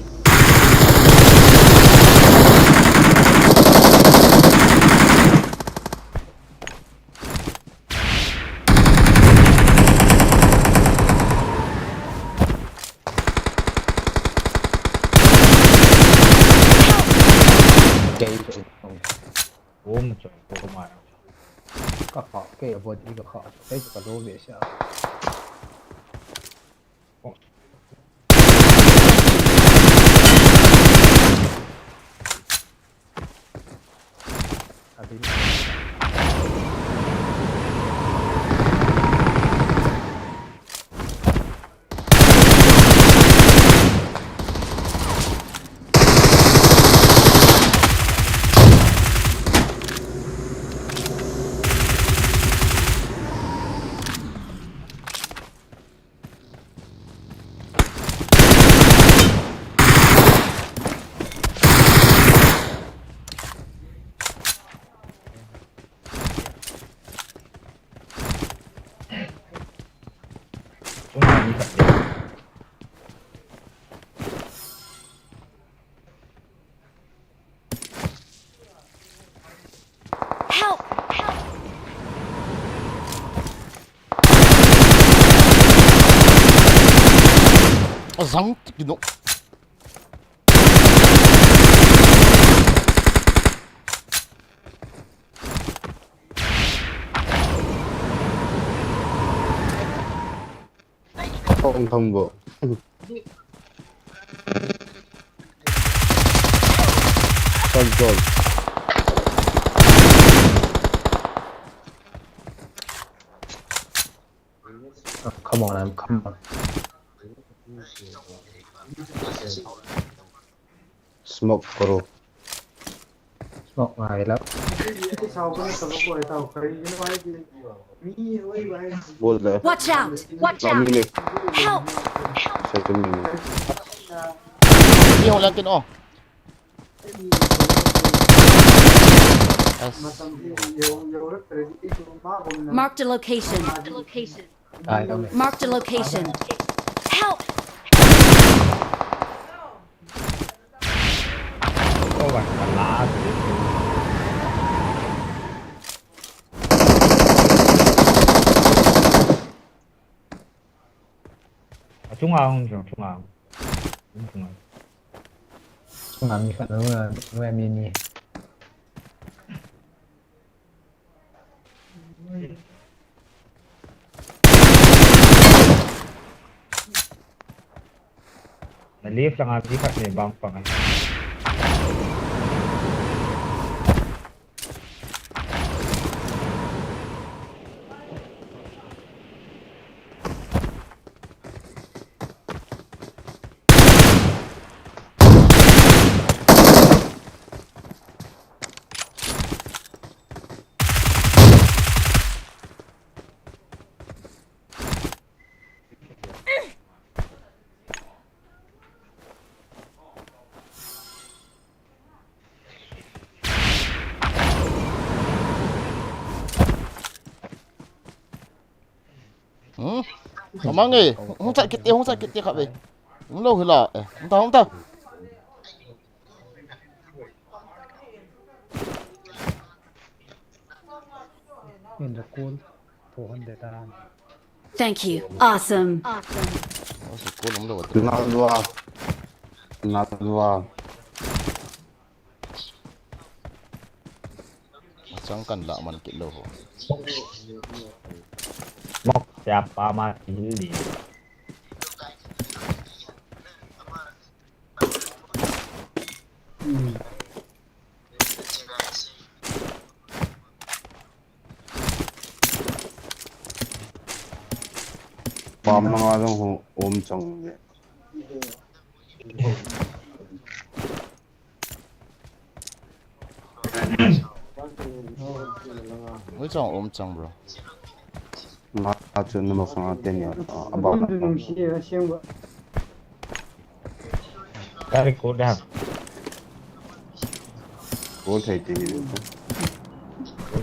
Kei chu. Om chu ko ma. Ka kha, kei body ka kha. Kei chu ka lo ve sia. Help! Help! Azang tikino. Không thông bộ. Control. Oh, come on, I'm come on. Smoke karo. Smoke ngai la. Bol de. Watch out! Watch out! Help! Sa tu mi. Ni ho lang tin oh. Marked a location. Marked a location. Help! Achunga hung jong, chunga. Chunga. Chunga mi khat, chunga mi ni. Na left langa mi khat nei bang pang ai. Hmm? Amang eh, hung chat kit e, hung chat kit e khat ve. Hung lo hila, eh, hung ta, hung ta. In the cool, four hundred and Thank you. Awesome. Awesome. Ase ko lom lo. Nalua. Nalua. Chang kan la man kit lo ho. Mok siapa ma hili. Hmm. Pam na nga jong ho om chang le. Oi chang om chang bro. Nga chu na masanga teni a ba. Tari ko da. Ko thei teni.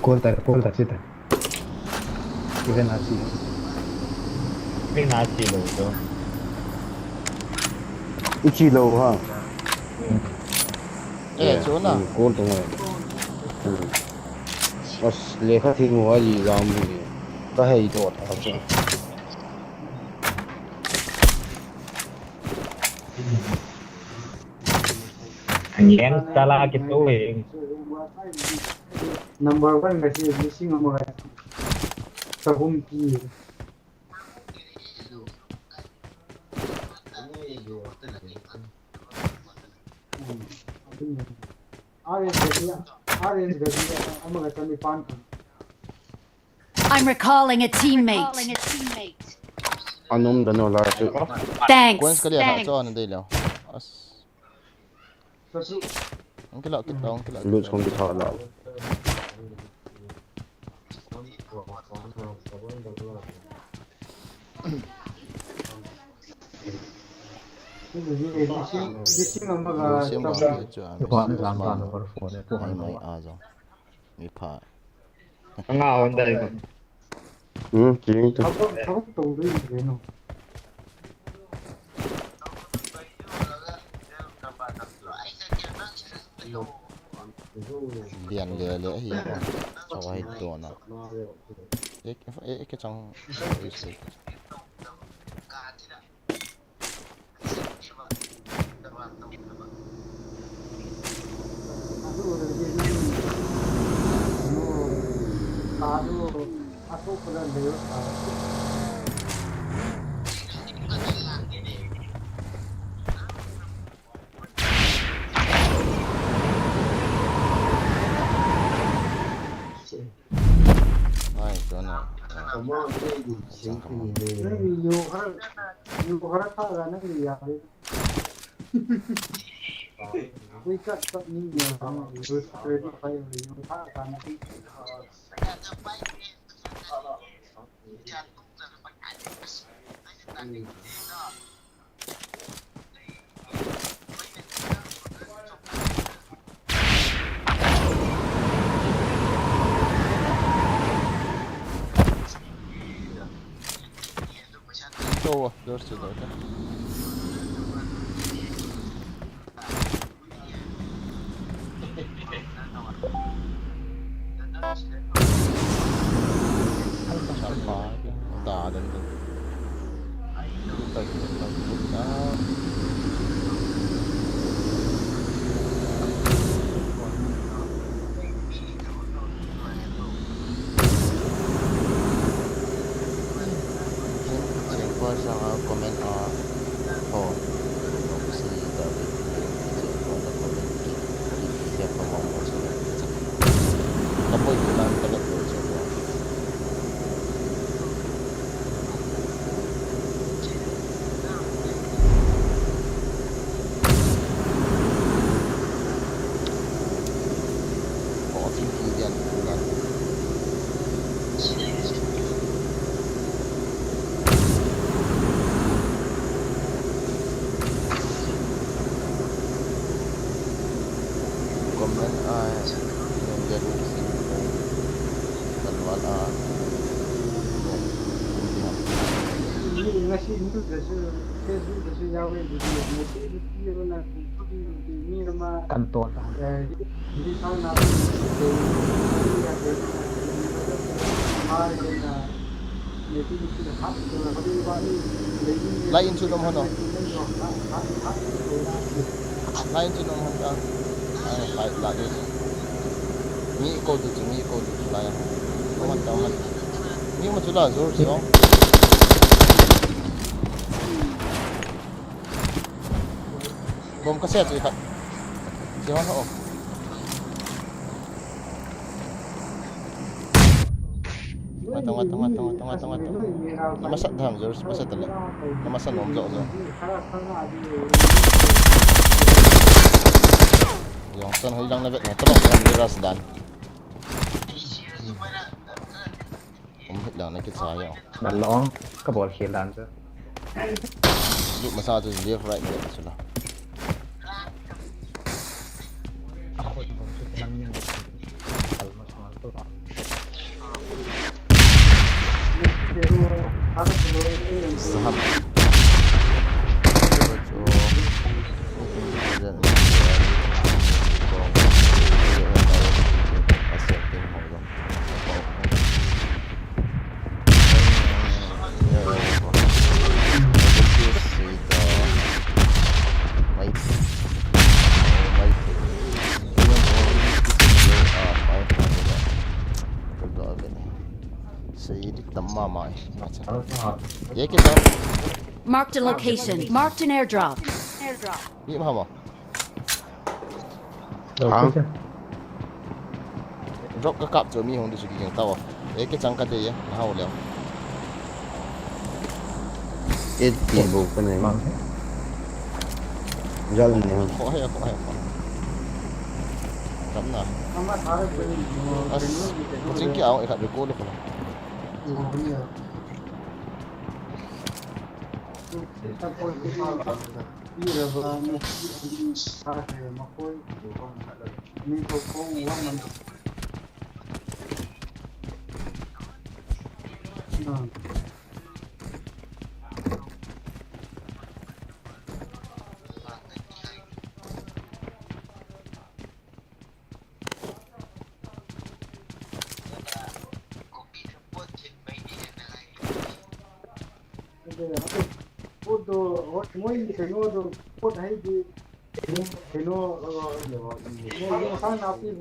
Ko ta, ko ta chita. Even asi. Even asi lo to. Ichi lo ha. Eh, chona. Ko to ha. As lekha thi mo ali lam ni. Ka hei dot a chu. Yang tala kito eh. Number one kasi lising ang mga sa home team. Orange kasi, orange kasi ang mga kami pan. I'm recalling a teammate. Anum dano la. Thanks. Kuen sekali ha cho na dei leo. As. Ang kila kita, ang kila. Lose kong kita la. Lose kong kita. Tua ni lam tan number four le tua. Ai mai a jong. Mi pha. Anga on dai ko. Hmm, jing tu. Thak, thak tong dui ni no. Lian le le hi ko. Chawai to na. Ek, ek, ek chang. Ai, tua na. Nang yo har, yo har tha ga nang ya. Ui, kat kat ni yo, yo ready fire yo tha ga nang. Go, go, go, go. Singpur sanga comment a ho. Singpur da comment ki ki ki ka mong mo so. Ka poi ki lang ka ko so. Comment ai, nung dia dulu sini. Kan wala. Nung, nung dia. Ini nasi ini tu dah se, Facebook dah se jauh ni, dia mesti mesti orang nak. Kan to ta. Lai in chu nom hon o. Lai in chu nom hon ta. Ai, lai, lai. Mi ko tu chu, mi ko tu chu lai. Nom hon ta, nom hon. Mi ma chu la jor chu. Bom ka set chu i khat. Che hon ho. Mata, mata, mata, mata, mata, mata. Na masa dam, George, masa tala. Na masa nom jo jo. Jong san hoi lang na vet na, tolong kan di ras dan. Um, hit lang na kicha yo. Nalong, ka bol khel dan chu. Lut masa chu left right ni chu la. Sahab. Ye ke ta. Marked a location. Marked an airdrop. Ni ma ma. Lo Hang. Ke. Drop ka kap chu mi hung di chu ki jeng tao. Ye ke chang ka de ye. Na hau le. Eight people ka nei. Mang. Jal ne. Ko he, ko he, ko. Kam na. As, ko ching ki au, e khat recall ko.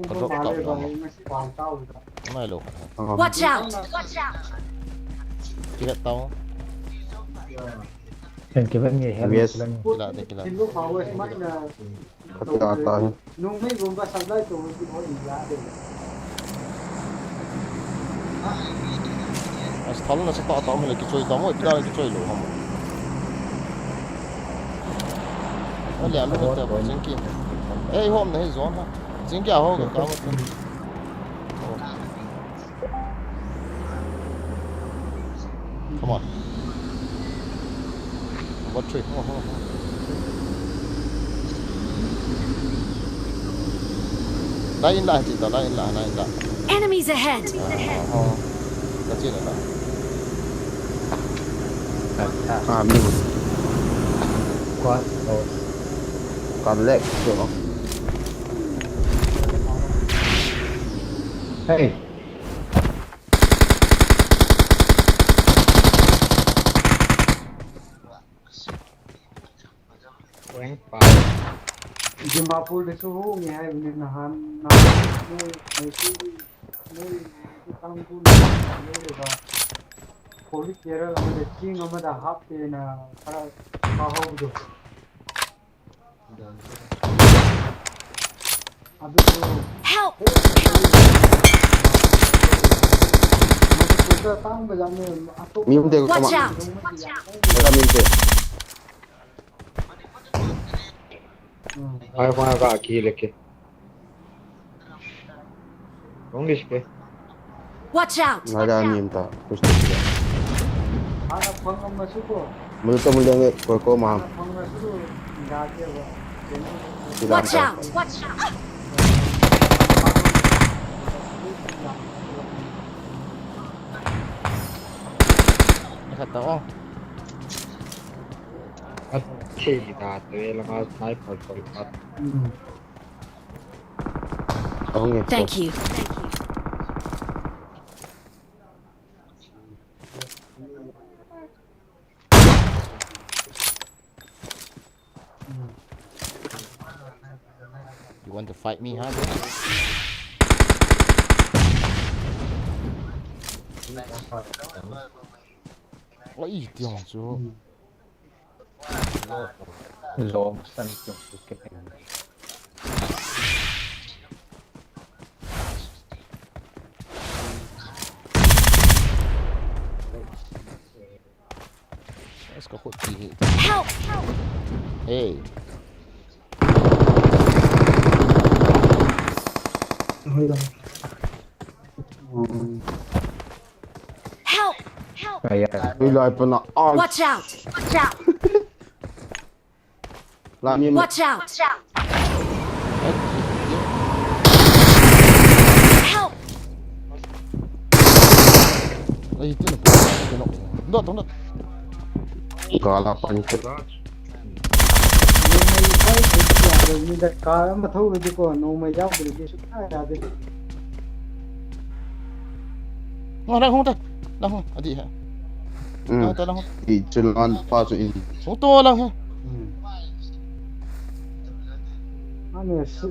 Adrop kap na. Nai lo. Watch out! Kilat tao. Ken kilat nge hel. Yes. Kilat de, kilat. Kati ata hi. As thal na sa ta ta mo le kichoi ta mo, ipida le kichoi lo ha mo. Ale alo ta mo, jing ki. Ei, hom na hi zone ha. Jing ki a ho ka ka mo. Come on. Number three. Come on, come on, come on. Line in lah, Chita, line in lah, line in lah. Enemies ahead! Ah, oh. That's it, lah. Ah, mi. Kuat, oh. Collect, so. Hey. Rank pa. Dimapur le chu hu nge hai ni na han na. Nei, nei chu, nei chu tang tu na, nei le ba. Police clear la le ching ama da hap te na para pa ho do. Help! Help! Mi um te ko Watch ma. Out! Watch out! Mera mi um te. Ai, wha ka ki le ke. English ke. Watch out! Nada ni ta, kuch to kiya. Mujhe to milenge, koi ko ma. Watch out! Watch out! Khat to. Ache da to e lama sniper ko. Thank you. You want to fight me, huh, bro? Oi, tiang chu. Lo, san tiang chu ke. Let's go, hot tea. Help! Hey. Help! Help! Ai, ai. Ui, lai pa na. Watch out! Watch out! Watch out! Help! Ai, tu na. Dot, dot. Kala pan ke. Ni da ka ma thou di ko, no ma yau di su ka ya di. Nga lang hung ta. Lang hung. Adi ha. Hmm. Lang ta lang hung. I chun an pa chu in. Hung to lang ha. Hmm. Ane si.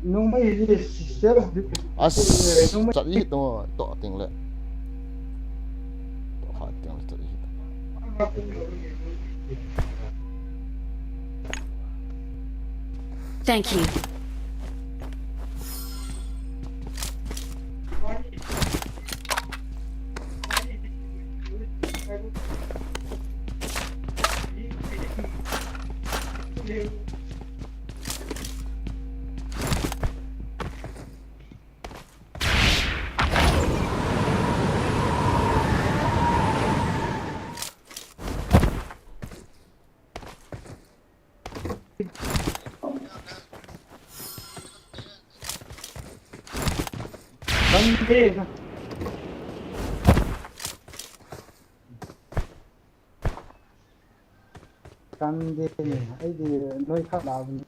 Nung mai hi si sel. As. Nung mai. Chat i to to ting le. To ha ting le to i. Thank you. Sunday. Sunday ni, aidi noi khat la bun.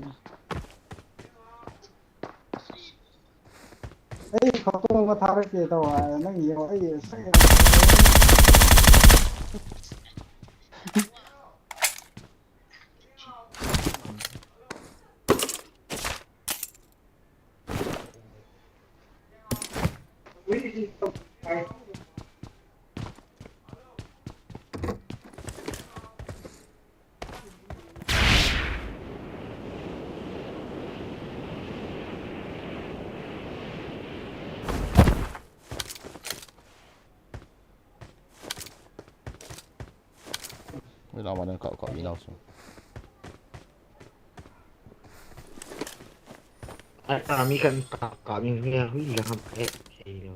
Ei, photo ma thar ke tau a, nang yo, ei, sei. Wala man ang ka, ka, minaw so. Ay, kami kan ka, kami nga, huy, lang ang, eh, eh,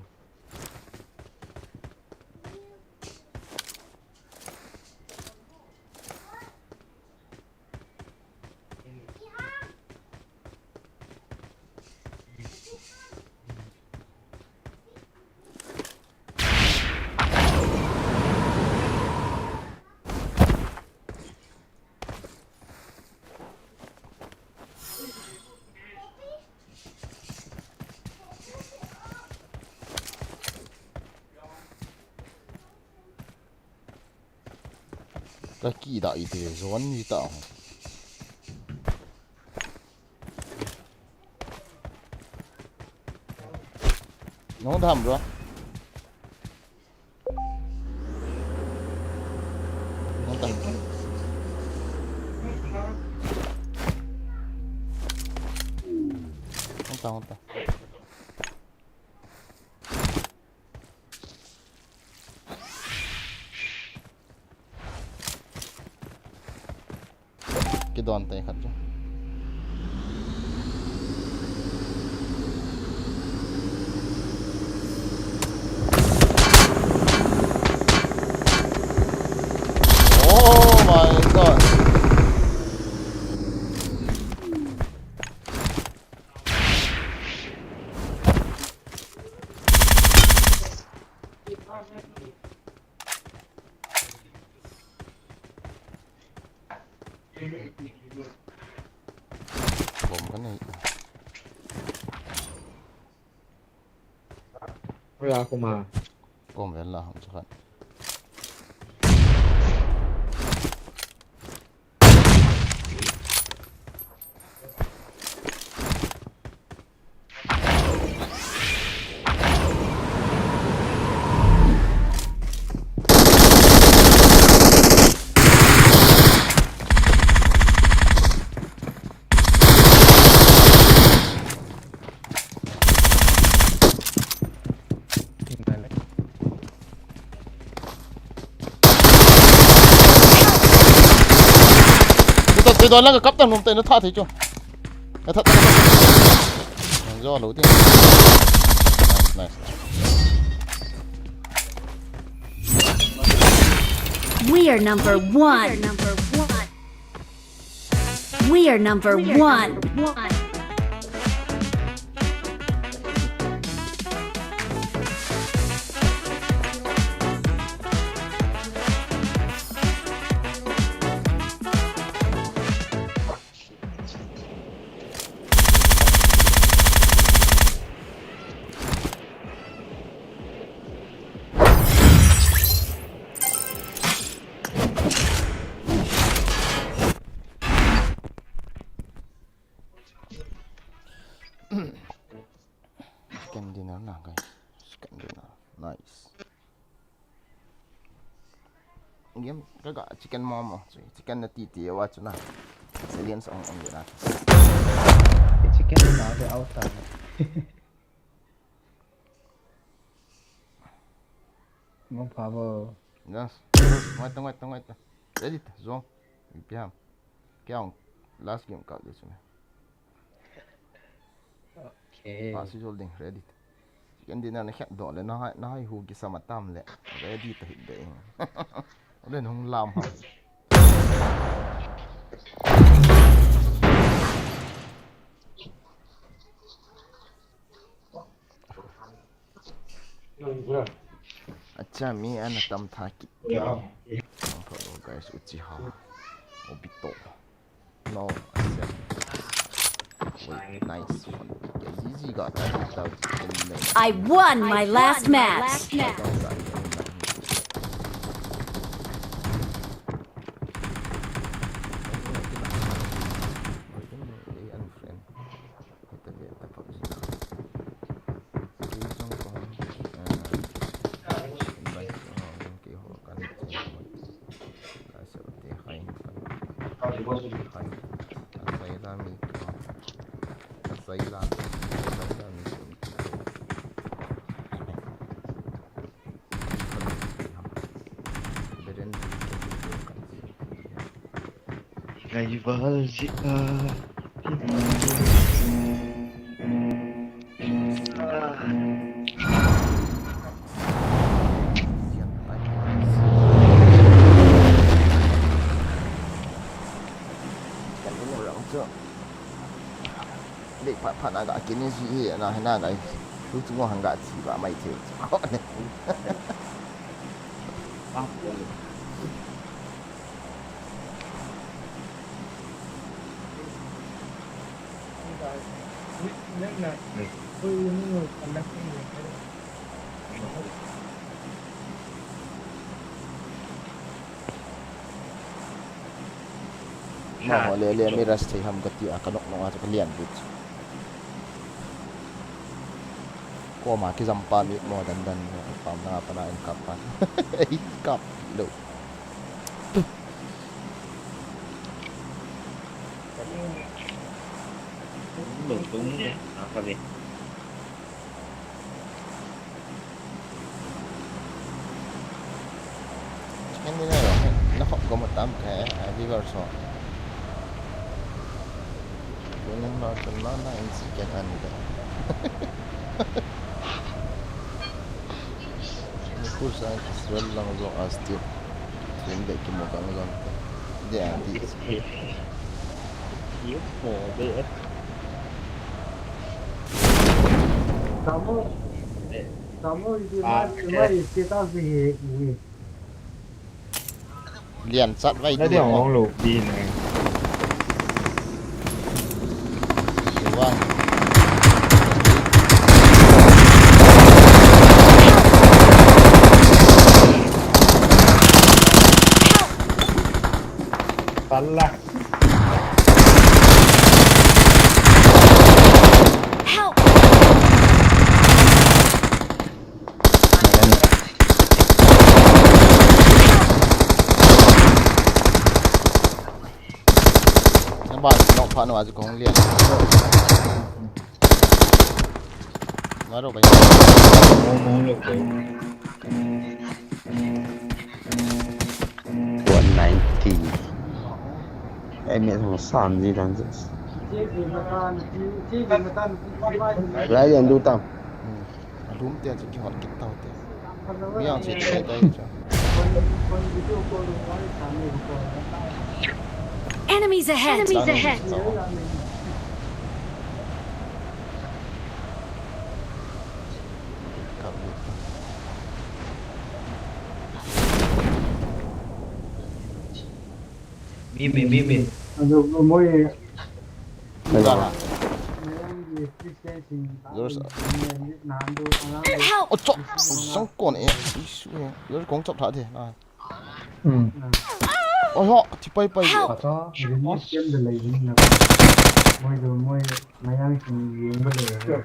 Ka kida ite zone ni ta ho. Nong dam bro. Nong dam. Nong dam, nong dam. Kidon te khat chu. Oh my God. Bom kan nei. Hola, kuma. Kom vel la, hung chakan. Tuta, tuta, lang ka kap tang nom te na tha thei chu. Ka tha, tha, tha. Ang jo lo ti. Nice, nice, nice. We are number one. We are number one. We are number one. Kaga chicken momo, chicken na titi wa chuna. Salian sa ong ong na. Chicken na de auta. Mo pavo. Yes. Wait, wait, wait. Ready ta, zo. Ipiam. Kya ong last game ka de chuna. Okay. Pasi holding ready. Chicken dinner na khat do le na hai na hai hu ki sama tam le. Ready ta hit de. Ole nung lam ha. Acha mi ana tam tha ki. Guys, Uchiha. Obito. No, nice one. G G got that. I won my last match. Rival jika. Dei phat phat na ga kini ji hi na hi na ga. Lu chu hang ga chi ba mai che. Ko ne. Mo le le mi ras thei ham kati a ka nok nok a chu ka lian but. Koma kijam pa mi mo dan dan pam na pa na en kap pa. Ei kap lo. Lung tung na ka ve. Chicken dinner na khop ko matam ka viewers ho. Kuning ba tan na na in si ke tan da. Ni kursa Israel lang zo astir. Tun de ki mo gang zon. De a di. Ki mo de. Kamu, kamu iti mai iti ta si hi ni. Lian chat vai Na du. dia hong lo pi ne. Wan. Pala. Help! Nang ba nok pha no aji kong lian. Maro ba. Mong mong lo ko. One ninety. Ai mi thong sam ji dan ji. Lai yan du tam. Alum te aji ki hot kit tau te. Mi ang ji te dai cha. Enemies ahead! Enemies ahead! Mi mi mi mi. Adu moi Gara. Mayang di Christian sing. Yours. Nandu alam. Help! Ocho. Sangkon e. Isu e. Yours kong chop tha de. Na. Hmm. Oi ho. Ti pai pai. Help! Ata ini siam de lai ni na. Moi do moi Mayang sing yeng ba de.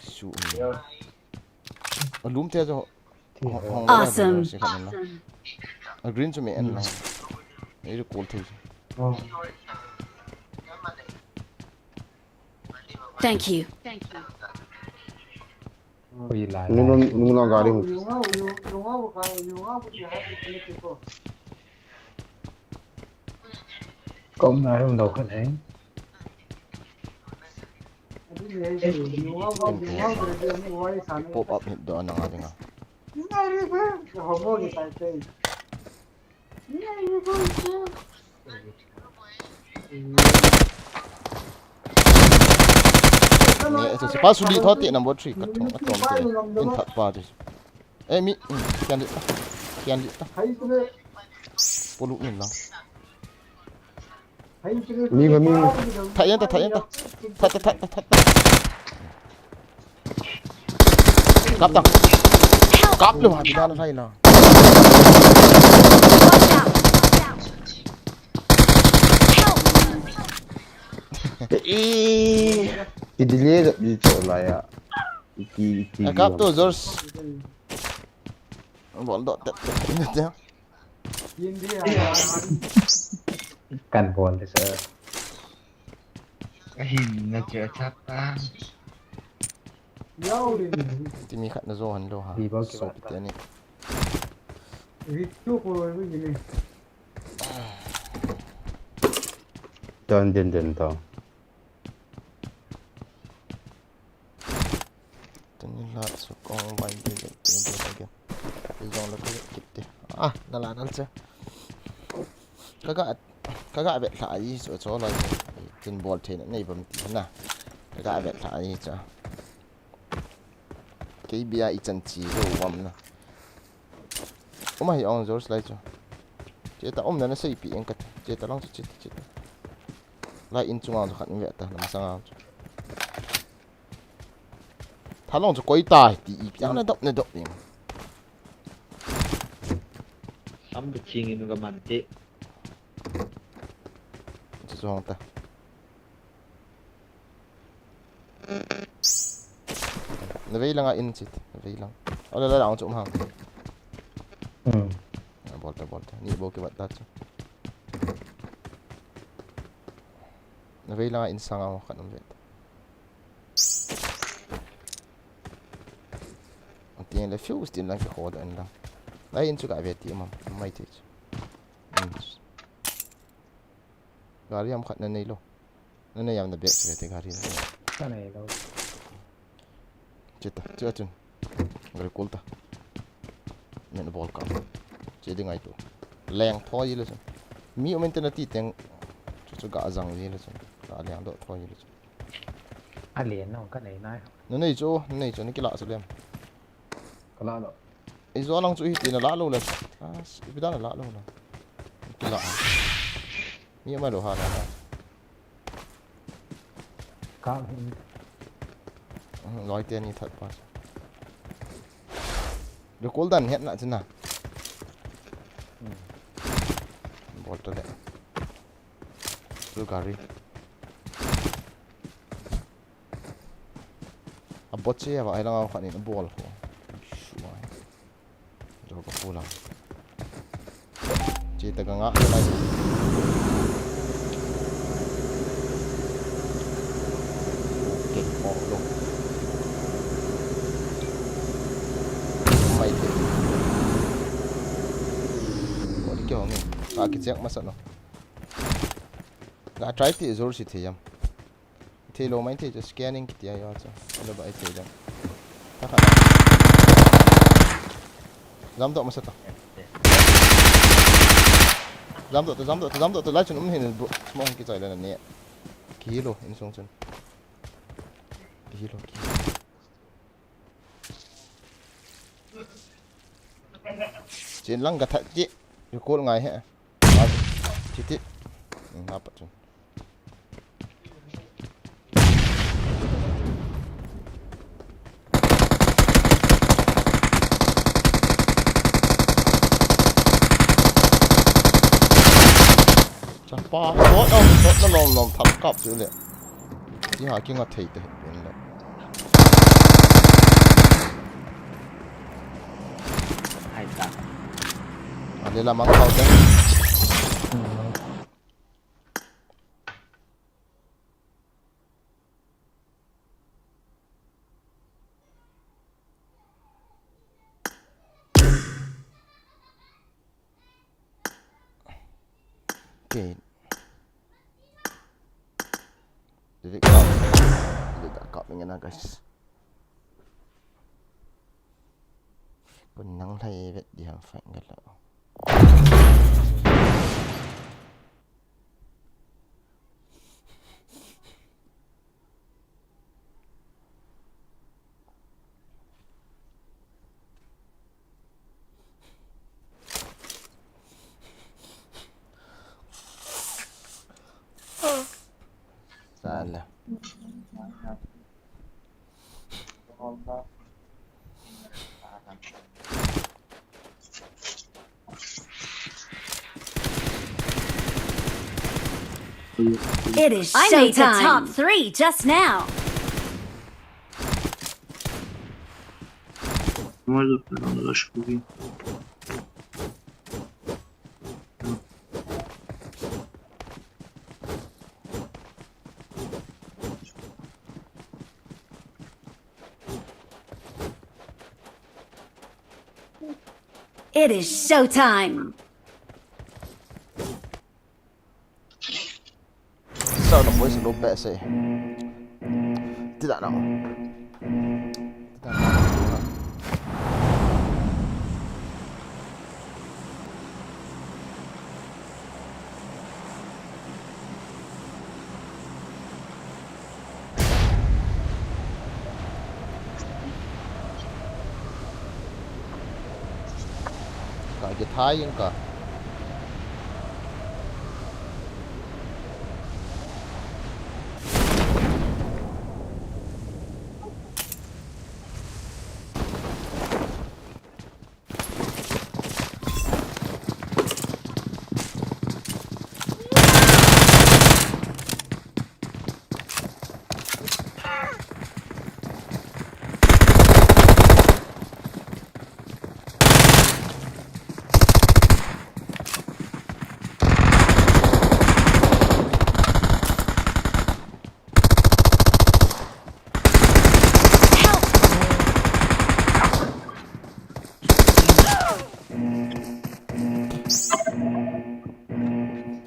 Isu. Alum te jo. Hong, hong Awesome. Awesome. A green chu me en lang. Ei recall thei. Oh. Thank you. Ui, lai, nung lai. Nung, nung gari hu. Kom na hung dau khat hai. Pop up hit do na nga dinga. Nge, ese, ese pa suli tho te number three ka thong, ka thong te. In that pa te. Eh, mi, mm, kian di ta. Kian di ta. Pulu min lang. Mi ba mi. Thah yan ta, thah yan ta. Thah, thah, thah, thah, thah. Kap tang. Kap lu ha, di dan hai na. Watch out! Watch out! Help! Eh, i delay da di to la ya. Iki, iki. Eh, kap to, George. Bol do tet tet. Kan bol de sir. Ahin na che chat ta. Ti mi khat na zo han lo ha. Bi bol ki so ba ta. Te ni. Ri tu ko ri ni. Don den den to. Tuni la sukong vai de de de de de. Izong la kit te. Ah, na la nal che. Kaga, kaga vet la ai so so la. Tin bol the nei bam ti na. Kaga vet la ai cha. Kei bia i chan chi zo wam na. Uma hi ong George lai chu. Che ta um na na sei pi eng ka. Che ta long chu che ta che ta. Lai in chunga chu khat in ve ta na masanga chu. Thalong chu koi ta ti i piang na dop na dop ning. Sam bu ching in ga man te. Chu chong ta. Na vei langa in chit, na vei lang. Ala la lang chu um hang. Hmm. Na bol ta, bol ta. Ni bo ki bat ta chu. Na vei langa in sang ang khat um ve ta. Tin le fuse tin lang ki kho da in lang. Lai in chu ka ve ti ma, mai ti chu. Hmm. Gari am khat na nei lo. Na nei am na bek se te gari na. Ka nei lo. Che ta, che chun. Gari kul ta. Nen bol ka. Che ding ai tu. Leng thoi le chun. Mi um ente na ti teng. Chu chu ga jang le chun. Ga leng do thoi le chun. A len no ka nei nai. Na nei chu, na nei chu ni kila chu lem. Ka la lo. Ei zo lang chu hi ti na la lo le. Ah, ipi dan la lo na. Kila. Mi ma lo ha na. Ka hin. Hmm, loi te ni that pa. Recall dan het na china. Hmm. Bol to le. Chu gari. A bot che a va ai lang a khat in a bol ko. Shuai. Jo ka pu lang. Che ta ka nga lai. Okay, oh, lo. Mai te. Ko di ke hong. Ka ki check masa no. Ga try ti zor si thei jam. Thei lo mai thei chu scanning kiti a yo chu. Lo ba ai thei jam. Ta kha. Jam to masa to. Jam to, jam to, jam to, lai chun um hin bro. Smoke ki chai le na ne. Ki lo in sung chun. Ki lo ki. Chin lang ka that chi. Recall ngai he. Chiti. Hmm, apa tu. Chapa, shot, oh, shot na lom lom thap kap chu le. Ti ha ki nga thei te pin le. Lela mang kau te. Okay. Delete kau. Delete kau mingena, guys. Kun nang lai vet di ham fight galo. Sala. It is I made the top showtime. Three just now. Можно, наверное, зашкурить. It is showtime. Sao na boys lo pe se. Tida na. Tida na. Ka kithai in ka.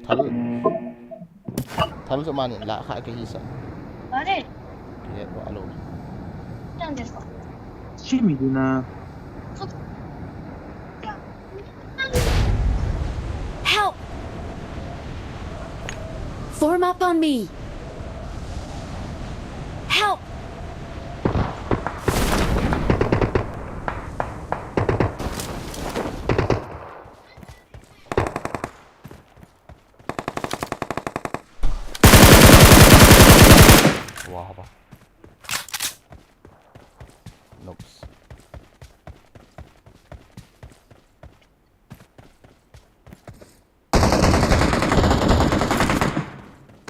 Thal. Thal chu mani la kha ke hi sa. Are. Ke wa lo. Chang de ko. Chimi dina. Help! Form up on me. Help! Wah, apa? Noobs.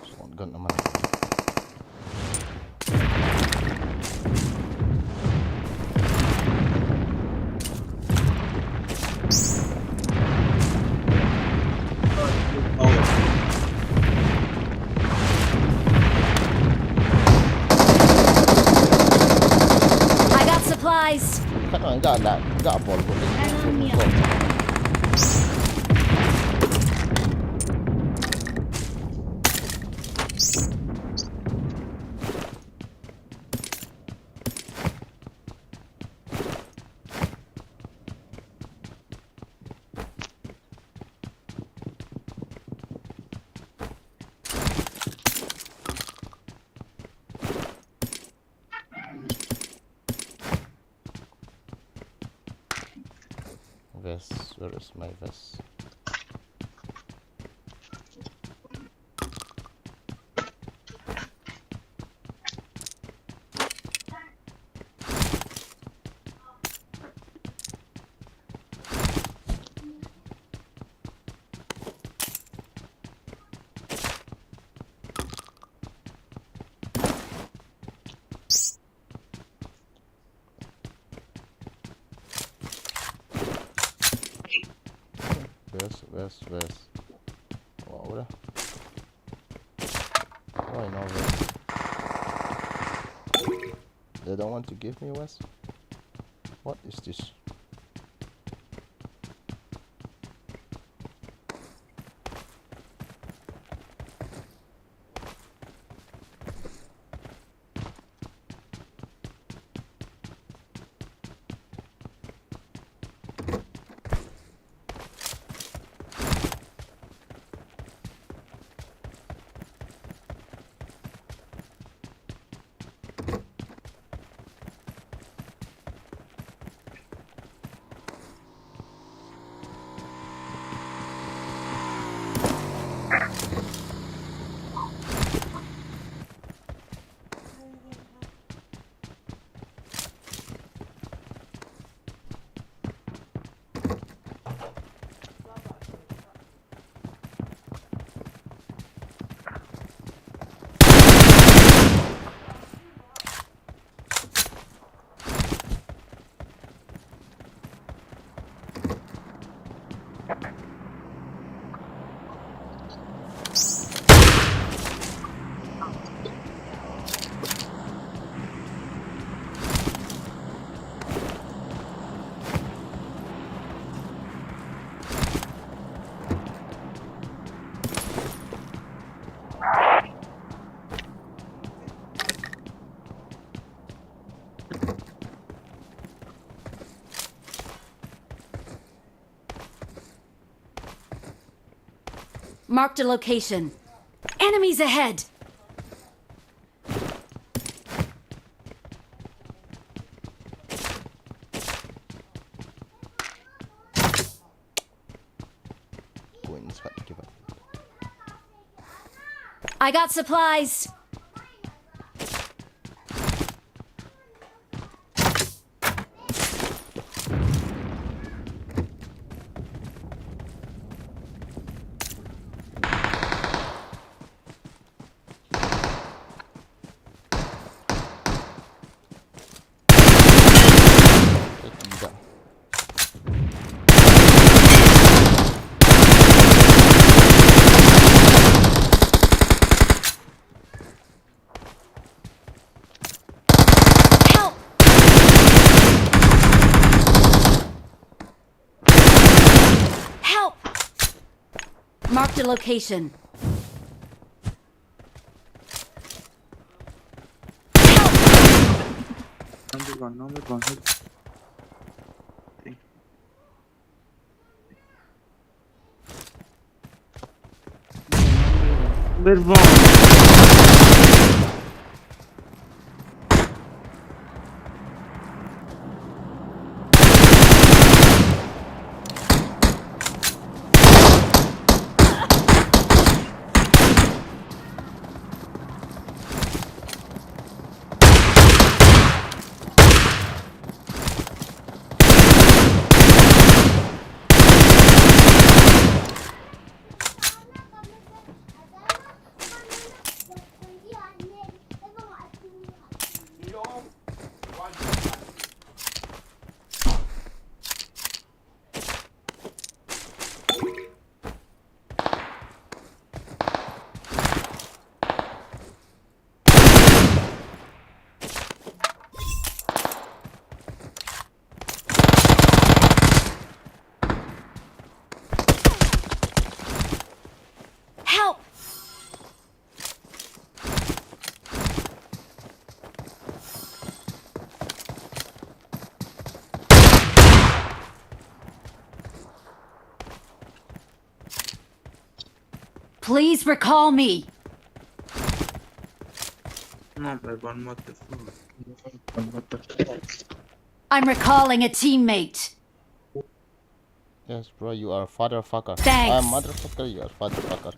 Shotgun naman. I got supplies. Khat hon ga la, ga bol bol. Vest, where is my vest? West, west, west. Wow, what a... Why no west? They don't want to give me west? What is this? Marked a location. Enemies ahead! Go inside, give up. I got supplies. Help! Help! Marked a location. Number one, number one. Number one. Help! Please recall me. No, but one, what the fuck? What the fuck? I'm recalling a teammate. Yes, bro, you are a fatherfucker. Thanks. I'm motherfucker, you are fatherfucker.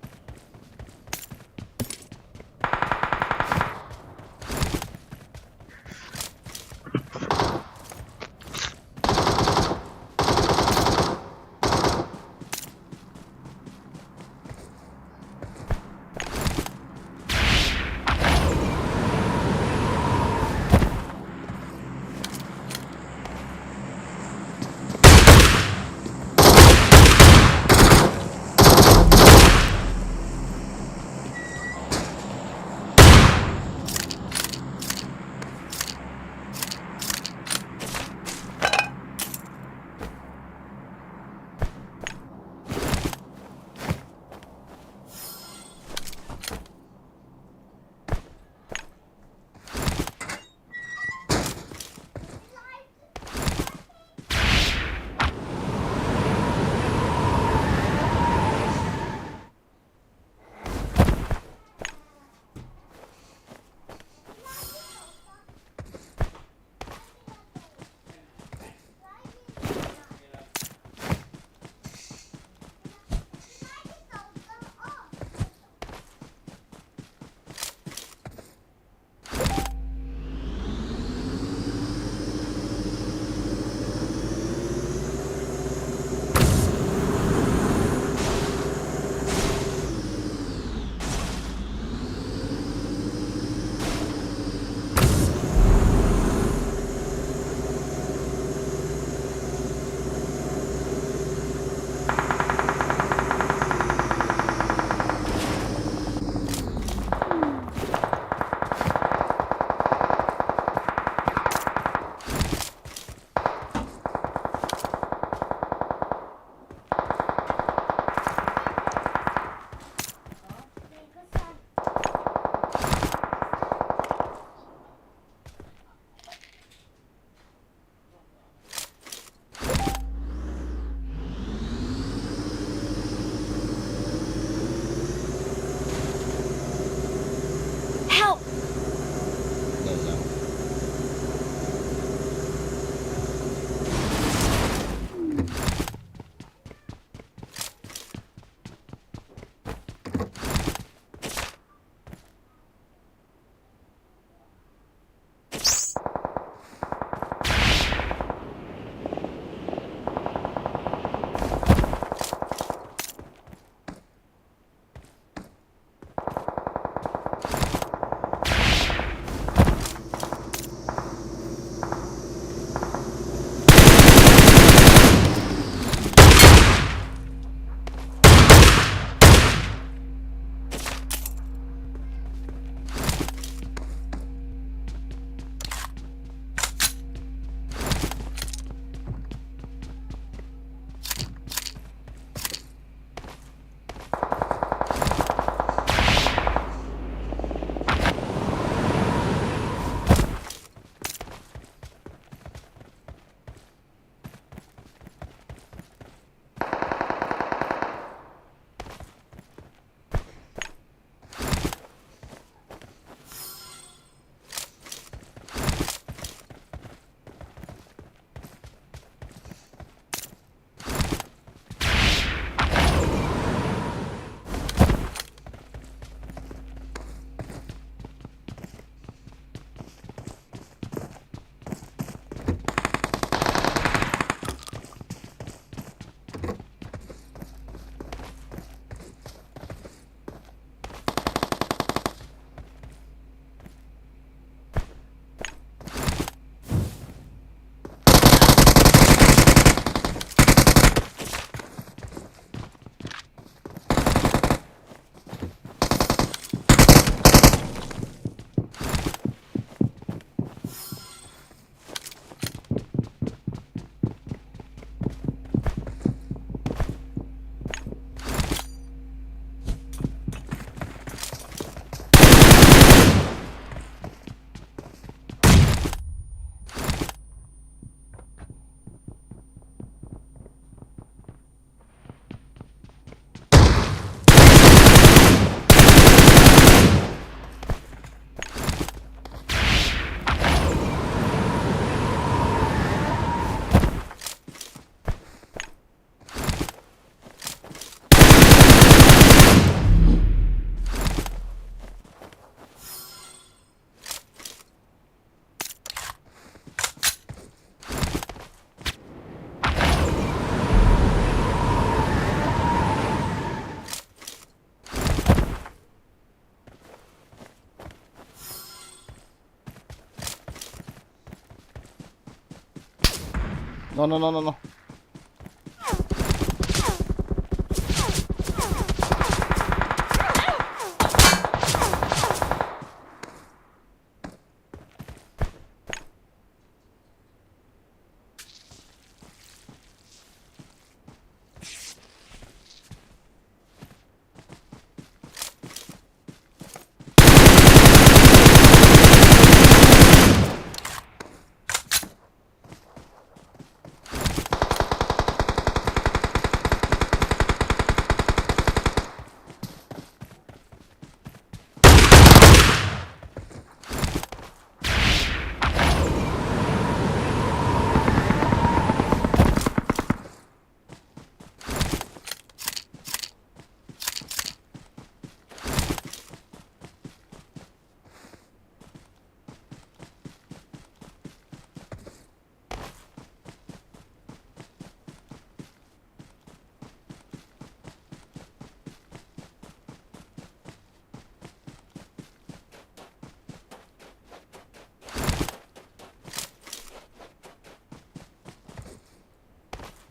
No, no, no, no, no.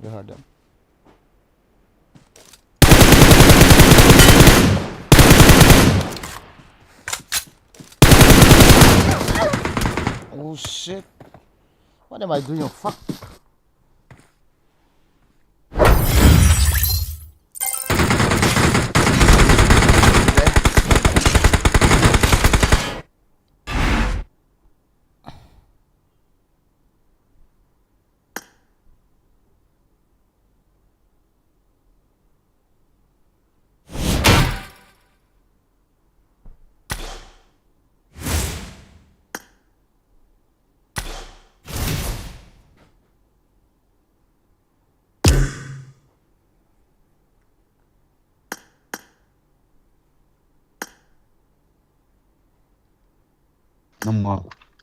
Gahadam. Oh shit. What am I doing? Fuck.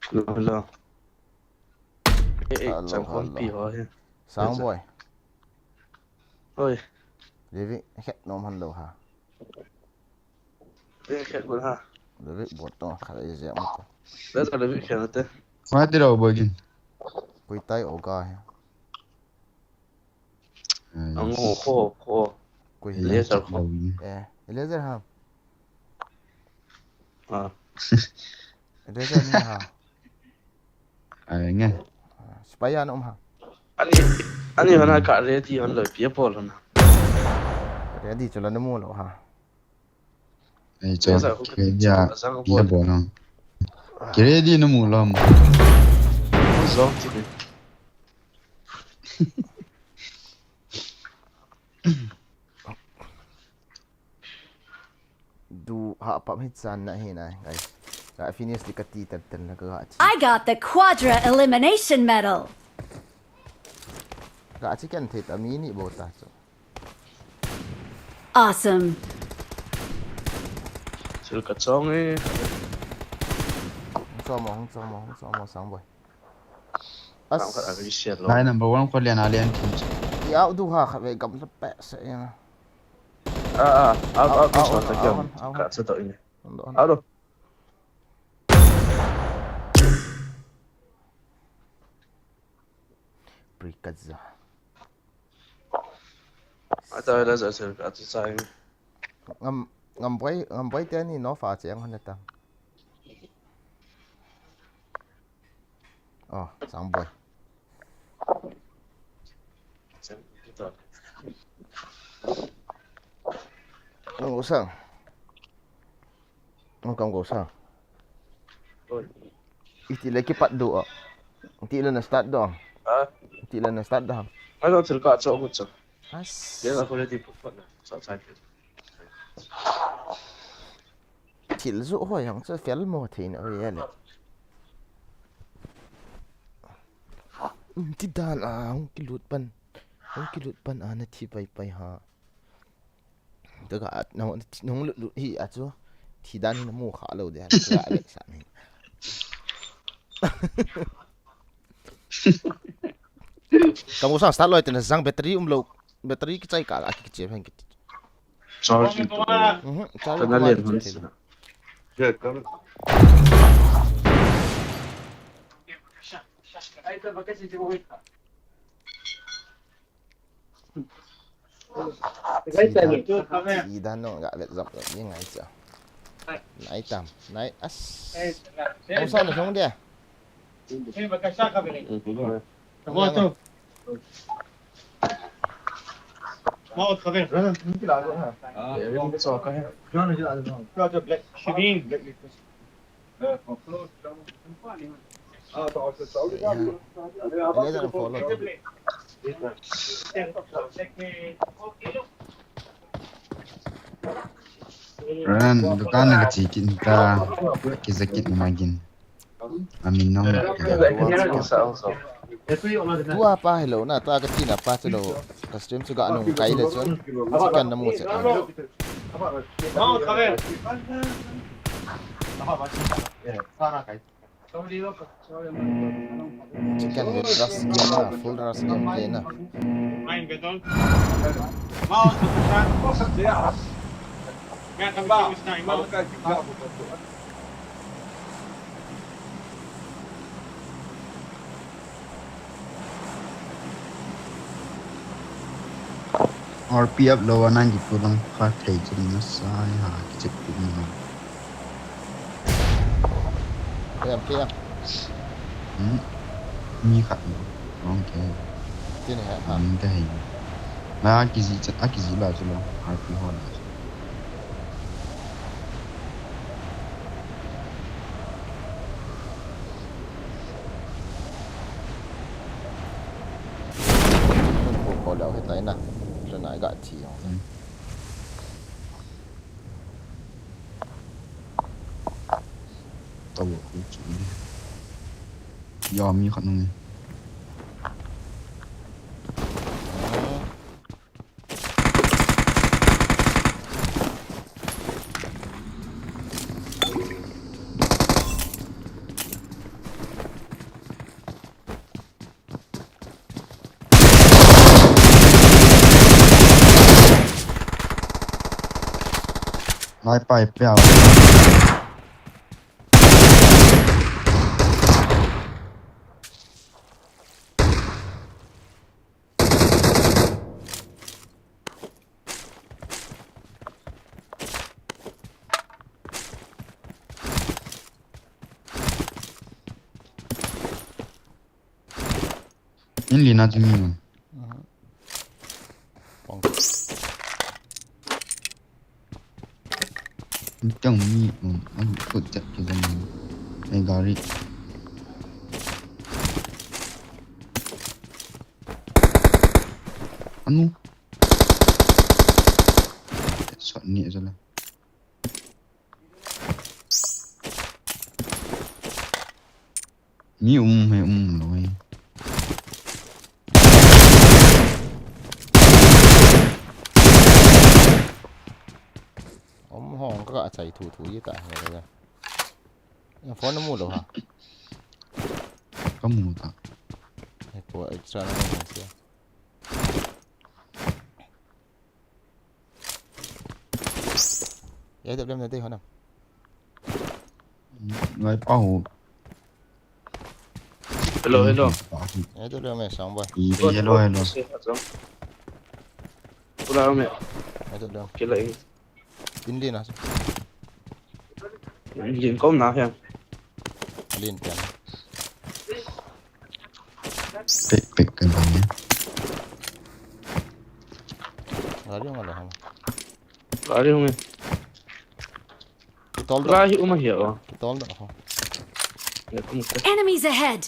Hello. Eh, eh, hello, chang hon hello. Pi ho he. Sound boy. Oi. Levi, het nom han lo ha. Eh, het bol ha. Levi, bot to, kha le je mo to. Levi, het te. Koi tai o ga he. Ang ho, ho, ho. Koi hi. Eliezer ho. Eh, Eliezer ha. Ah. Eliezer ni ha. Ai nge. Ah, spy ana um ha. Ani, ani hana ka ready hon lo pia pol hon. Ready chu la na mu lo ha. Ei, cho. Pia bol na. Ki ready na mu lo ma. Zong ti. Du ha pam hi chan na hi na, guys. Ka finish di ka ti tan tan na ka ga chi. I got the quadra elimination medal. Ga chi kan thei ta mi ni bo ta chu. Awesome. Sil ka chong e. Hung chom mo, hung chom mo, hung chom mo sang boy. As. Nine number one ko lian a lian kin. I out du ha kha ve gam la pe se ina. Ah, ah, out, out, out, out, out, out. Ka sa to ina. Out. Prikaza. Ata la sa sa ata sa. Ngam, ngam boy, ngam boy te ni no fa che ang hon ta. Oh, sang boy. Ngam sang. Ang kam ko sa. Oi. Iti le kipat do. Iti le na start do. Ha? Iti le na start do. Ano til ka cho ko cho. As. Dia la ko le di put na. Sa sa. Til zo ho yang cha fel mo the na ye le. Ti dan a hung kilut pan. Hung kilut pan a na thi pai pai ha. Taka nong nong lut lut hi a chu. Thi dan hi na mu kha lo de ha. Ka le sa ni. Ka mu sang start loi te na jang battery um lo. Battery ki chai ka a ki che phang ki. Charge ki. Mhm. Charge ki na ma le ki che. Hon. Ai ta ba ka chi chi ko. Chi dan, chi dan nung ga vet zop zop ni ngai cha. Nai tam, nai as. Hung sa na sung dia. Ran, dukan na kachi kin ta, kija kit magin. Amin nong. Tua pa hello na, tua kati na pa chelo. Ka stream chu ga nung kai le chun. Chicken na mu che. Chicken le rush game na, full rush game play na. R P up lou a nine two lang pha thei chu na sai ha kichep tu na. Em ke em. Hmm. Mi khat lo. Wrong ke. Tin he ha. Mi ta he. Na kiji cha, a kiji la chu lo. R P ho la. Nun ko ko leo he tai na. Cha na ga thi yong. Hmm. Tau ko chu. Ya mi khat nung. Lai pai pia. In lina chu mi. Aha. Pong. Tang mi, um, an kut chat ke jang. Ai gari. Anu. Shot ni jala. Mi um he um lou he. Um hong ka chai thu thu ye ta he le. Phone mu lou ha. Ka mu ta. He ko extra na mu sia. Ye dep dem na dei ho nam. Ngai pa ho. Hello, hello. Ye dep dem me sang boy. Hello, hello. Pula me. Ye dep dem. Kila. Tin din asu. Lin kom na hian. Lin pian. Pek pek kan bang ya. Gari hung ala ham. Gari hung e. Tol do. Gari uma hiya o. Tol do ho. Ya kum ka. Enemies ahead.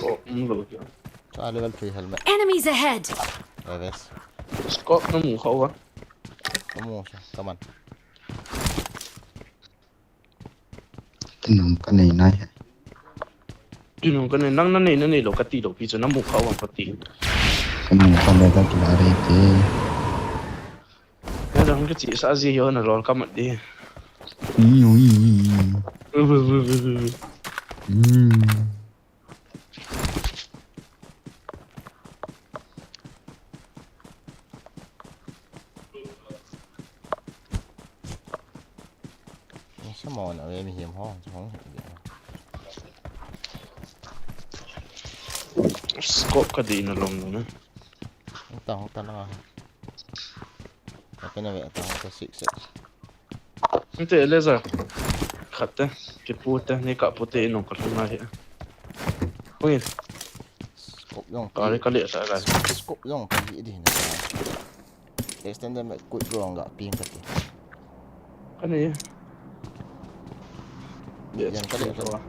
Oh, um, lo kya. Cha level three helmet. Enemies ahead. Level. Scope na mu kha wa. Kamu sa, kaman. Tinum ka nei nai he. Tinum ka nei, nang na nei, na nei lo ka ti lo pi chu na mu kha vang ka ti. Ka mu kha le ka kila re te. Ka dang ka chi sa ji yo na lol ka mat di. Ui, ui, ui, ui. Ui, ui, ui, ui, ui. Hmm. Come on, away, mi him ho, hong. Scope ka di na long na. Hong ta, hong ta na. Ka pe na ve ta, hong ta six six. Nte laser. Khat te, ki pu te, ni ka pu te inong ka lhung na hi. Hui. Scope jong. Ka ri ka le ta ga. Scope jong ka hi di na. Extended mag kut jong ga ping ka ti. Ka ni. Yan ka le ta.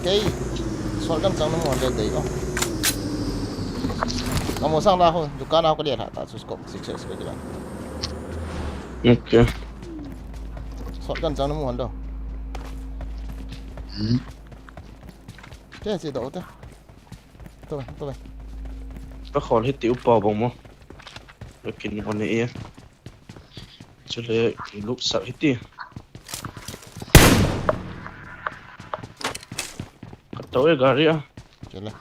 Kei, shotgun chang na mu le dei o. Ka mu sang la ho, dukan ho ka le tha ta, chu scope six six ka ti la. Okay. Shotgun chang na mu han do. Hmm. Te si do te. To, to. Ka khol hi ti upa bong mo. Ka kin mo ne e. Chule, luk sak hiti. Ka to e gari a. Chule.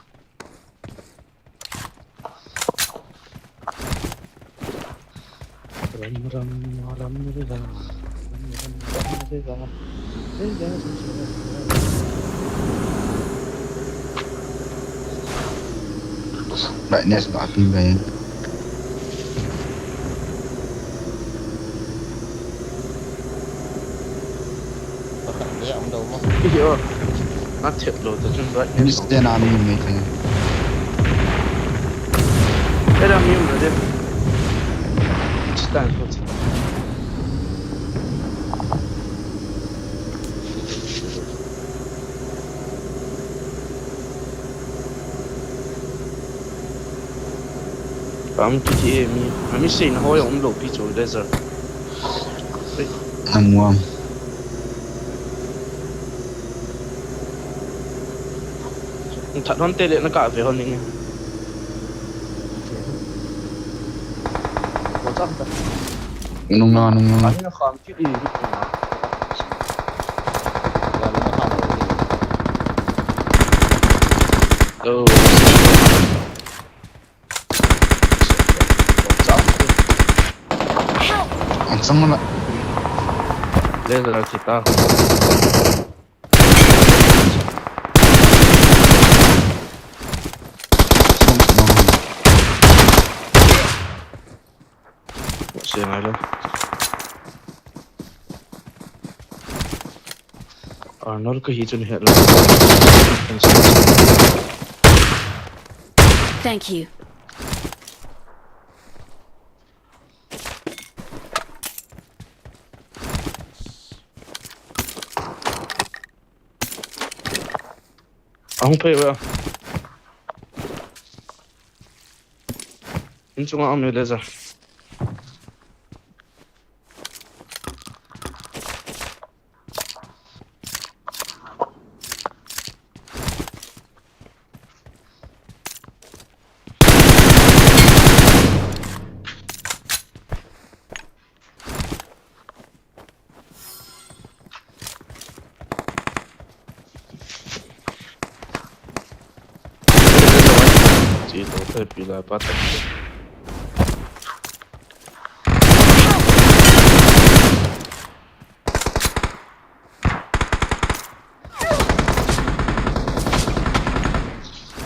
Ram, ram, ram, ram, ram, ram, ram, ram, ram. Brightness ba pin ba yan. Pakhat le um do mo. Iyo. Na thep lo ta chun brightness. Mister Nami me te. Era mi um de. Stand for. Kam kiti e mi, ami sei na hoi um lo pi chu laser. Amuam. That hon te le na ka ve hon ning. Ko chang ta. Nung na nung na. Ani na kham kiti. Oh. Ang sang na. Laser kita. Siang ai lo. Arnold ka hi chun het lo. Thank you. Ahung phei ve. In chunga um e laser. Che to te pi la pa ta.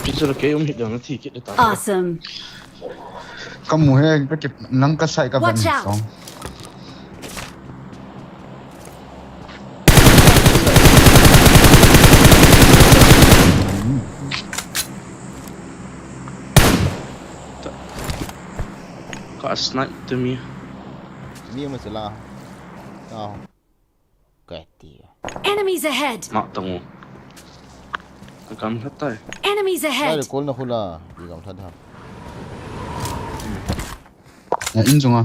Pi chu la kei um hih dan a thi kit le ta. Awesome. Ka mu he, ka kip, nang ka sai ka ban Watch out! Song. Ka snipe to mi. Mi ma sila. Oh. Ka ti. Enemies ahead! Ma tong. Ka kam hat tai. Enemies Ka ahead! Recall na khula. Bi gam thad ha. Ya, in chunga.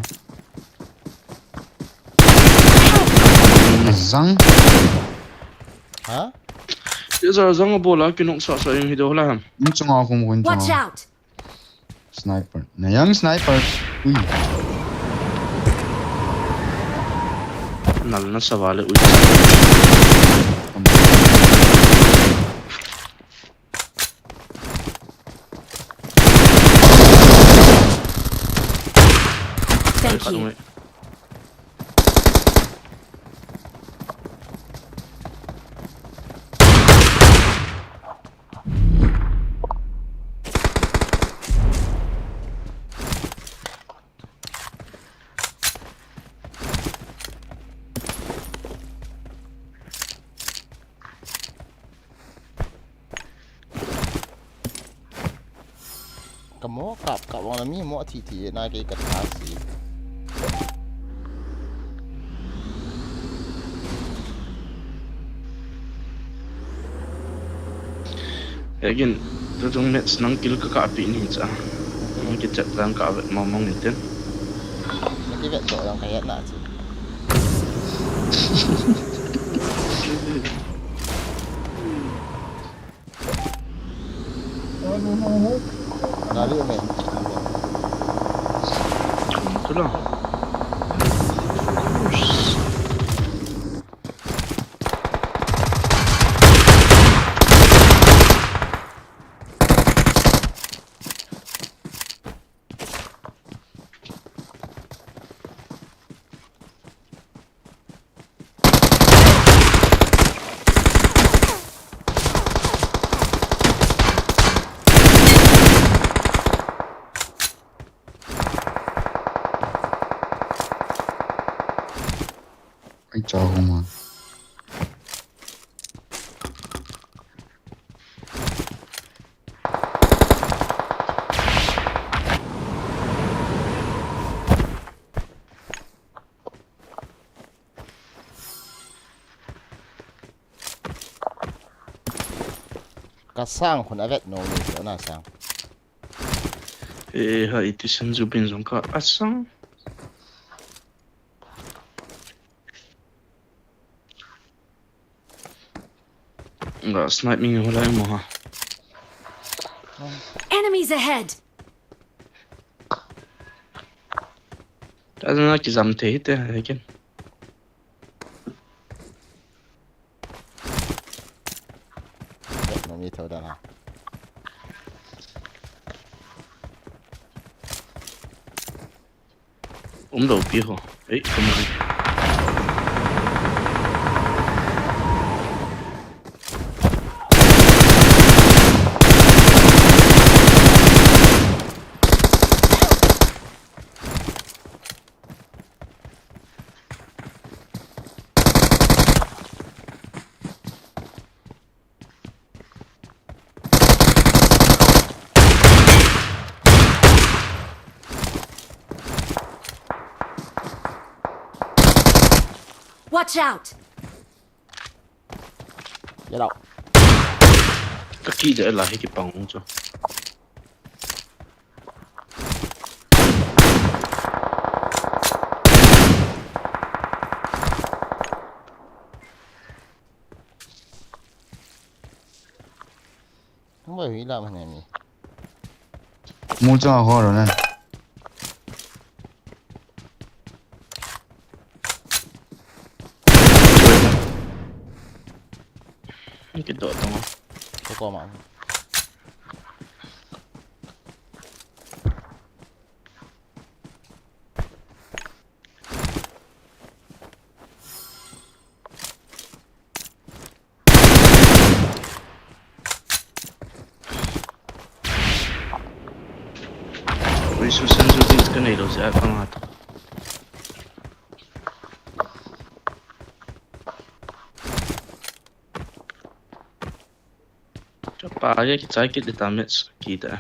Zang. Ha? Laser zang a bola kinok sa sa yung hido la ham. In chunga kum kun Watch chunga. Out! Sniper. Na yang sniper. Ui. Nal na sa vale ui. Thank you. Ka mo kap kap vang la mi mo thi thi na kei ka tha si. Again, tu tung match nang kill ka kap pi ni cha. Nang ki chat lang ka vet mo mong ni ten. Na ki vet to lang ka het na chi. Nari ume. Ito lang. Ai, chao hung a. Ka sang khun a vet nom ni, na sang. Eh, ha, iti sen ju bin jong ka a sang. Nga snipe mi ho lai mo ha. Enemies ahead! Ta na ki jam te te again. Vet nom ni tho dan ha. Um lou pi ho. Ei, um lou. Watch out! Get out. Ka kile la hi kipang chu. Hung bai hui lam hane mi. Mu chang ho ro na. Ni ke do tong. Ko ko ma. Ui, Susan Judith ka nei lou si a ka nga to. Chapa, ya ki chai kit le damage kita.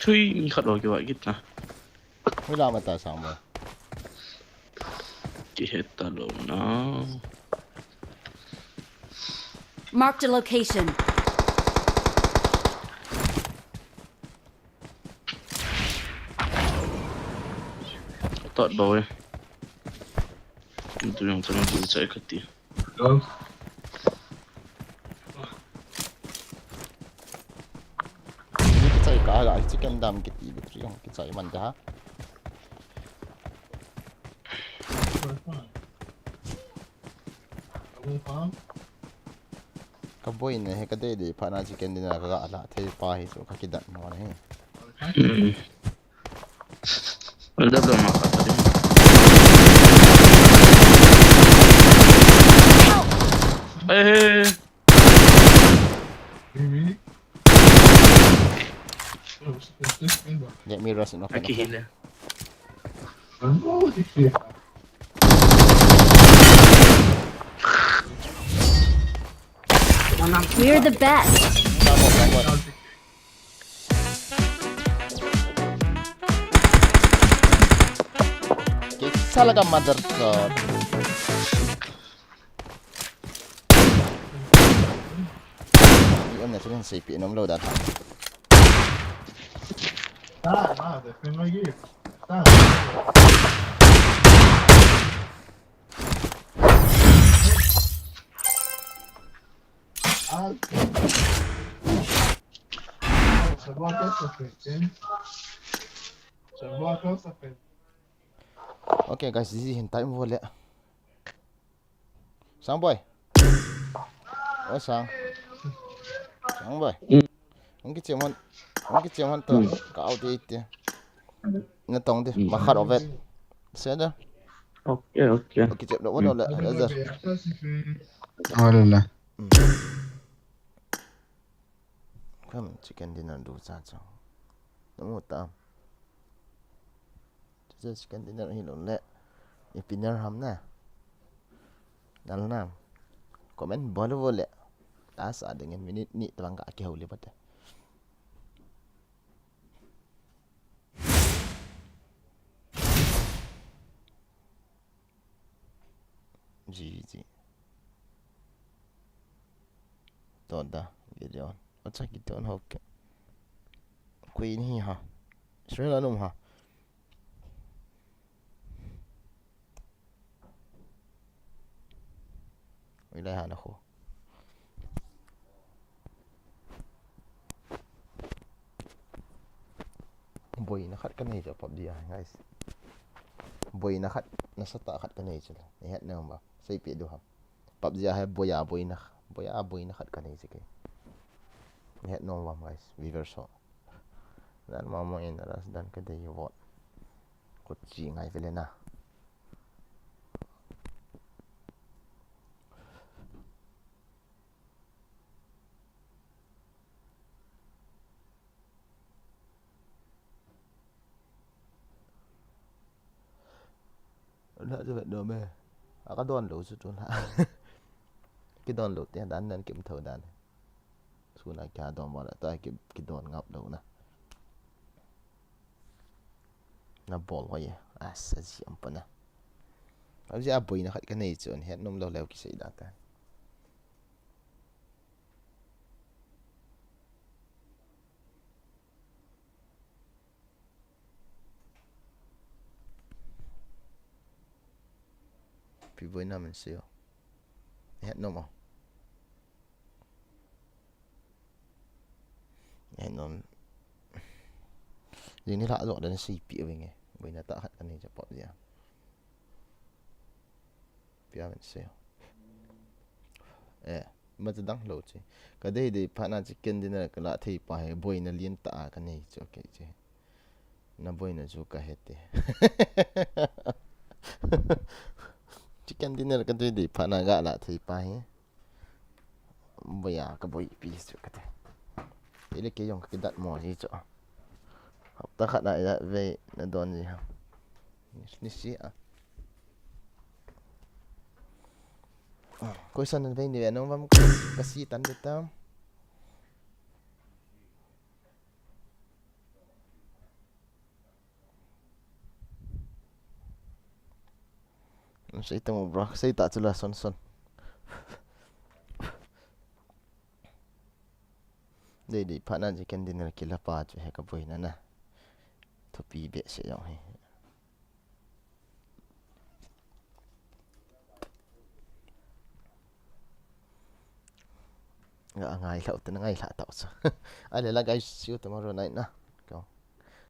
Chui, mi khat lo ki wa kit na. Hui la ma ta sang mo. Ki het ta lo na. Marked a location. Tot bou e. Tu jong chang tu chai kati. Hello. Ni kichai ka la, chicken dam kiti battery jong kichai man da. Ka boina hi ka dei dei phat na chicken dinner ka ga la thei pa hi chu ka kidat mo na hi. Hmm. Hold up, ma ka ta. Eh, eh. Let me rush in. Aki hile. We're the best. Kisa laga mother chot. Ni om na chun sei pi nom lo dan ha. Okay, guys, this is in time for le. Sang boy. Oh, Sang. Sang boy. Ang kichim hon. Ang kichim hon to. Ka out ite. Natong de. Makhat ovet. Seda. Okay, okay. Kichim lo lo le. Ada. Wala la. Kam chicken dinner du cha cha. Namu ta. Chicken dinner hi lo le. Ipi ner ham na. Nal na. Comment bol bol le. Tasa dingin minute ni tawang ka kihou le pate. G G. Toda, Gideon. Acha Gideon ho ke. Queen hi ha. Sri la num ha. Ui lai ha na ho. Boina khat ka nei chu PUBG a, guys. Boina khat, nasatah khat ka nei chu. Nei het nang ba. Sei pe du ham. PUBG a hi boya boina, boya boina khat ka nei chu ke. Nei het nang ba, guys. Viewers ho. Dan mama in alas dan ka dei vote. Ko chi ngai vele na. Na chu vet nom e. A ka don lo chu tu na. Ki don lo te dan nan kim tho dan. Suna kya don wala ta ki, ki don ngap lo na. Na bol ho ye. Asa ji am pa na. Aji a boina khat ka nei chu, het nom lo leu ki sei da ta. Pi boina min sei o. Het nom o. Het nom. Jing ni la jo dan sei pi wing e. Boina tah khat ka nei chu PUBG a. Pia min sei o. Eh, ma chu dang lo chi. Ka dei dei phat na chicken dinner ka la thei pa hi boina lian tah a ka nei chu, okay chi. Na boina chu ka he te. Chicken dinner ka dei dei phat na ga la thei pa hi. Boya ka boi pi chu ka te. Ile ke jong ka kidat mo ji chu. Hapta khat na ila vei na don ji ha. Ni si a. Question vei ni ve nong vam ka si tan de tam. Sei tamo bro, sei ta chu la son son. Dei dei phat na chicken dinner ki la pa chu he ka boina na. Thupi behseh jong hi. Nga ngai lhau te na ngai lha tau chu. Ale la guys, see you tomorrow night na.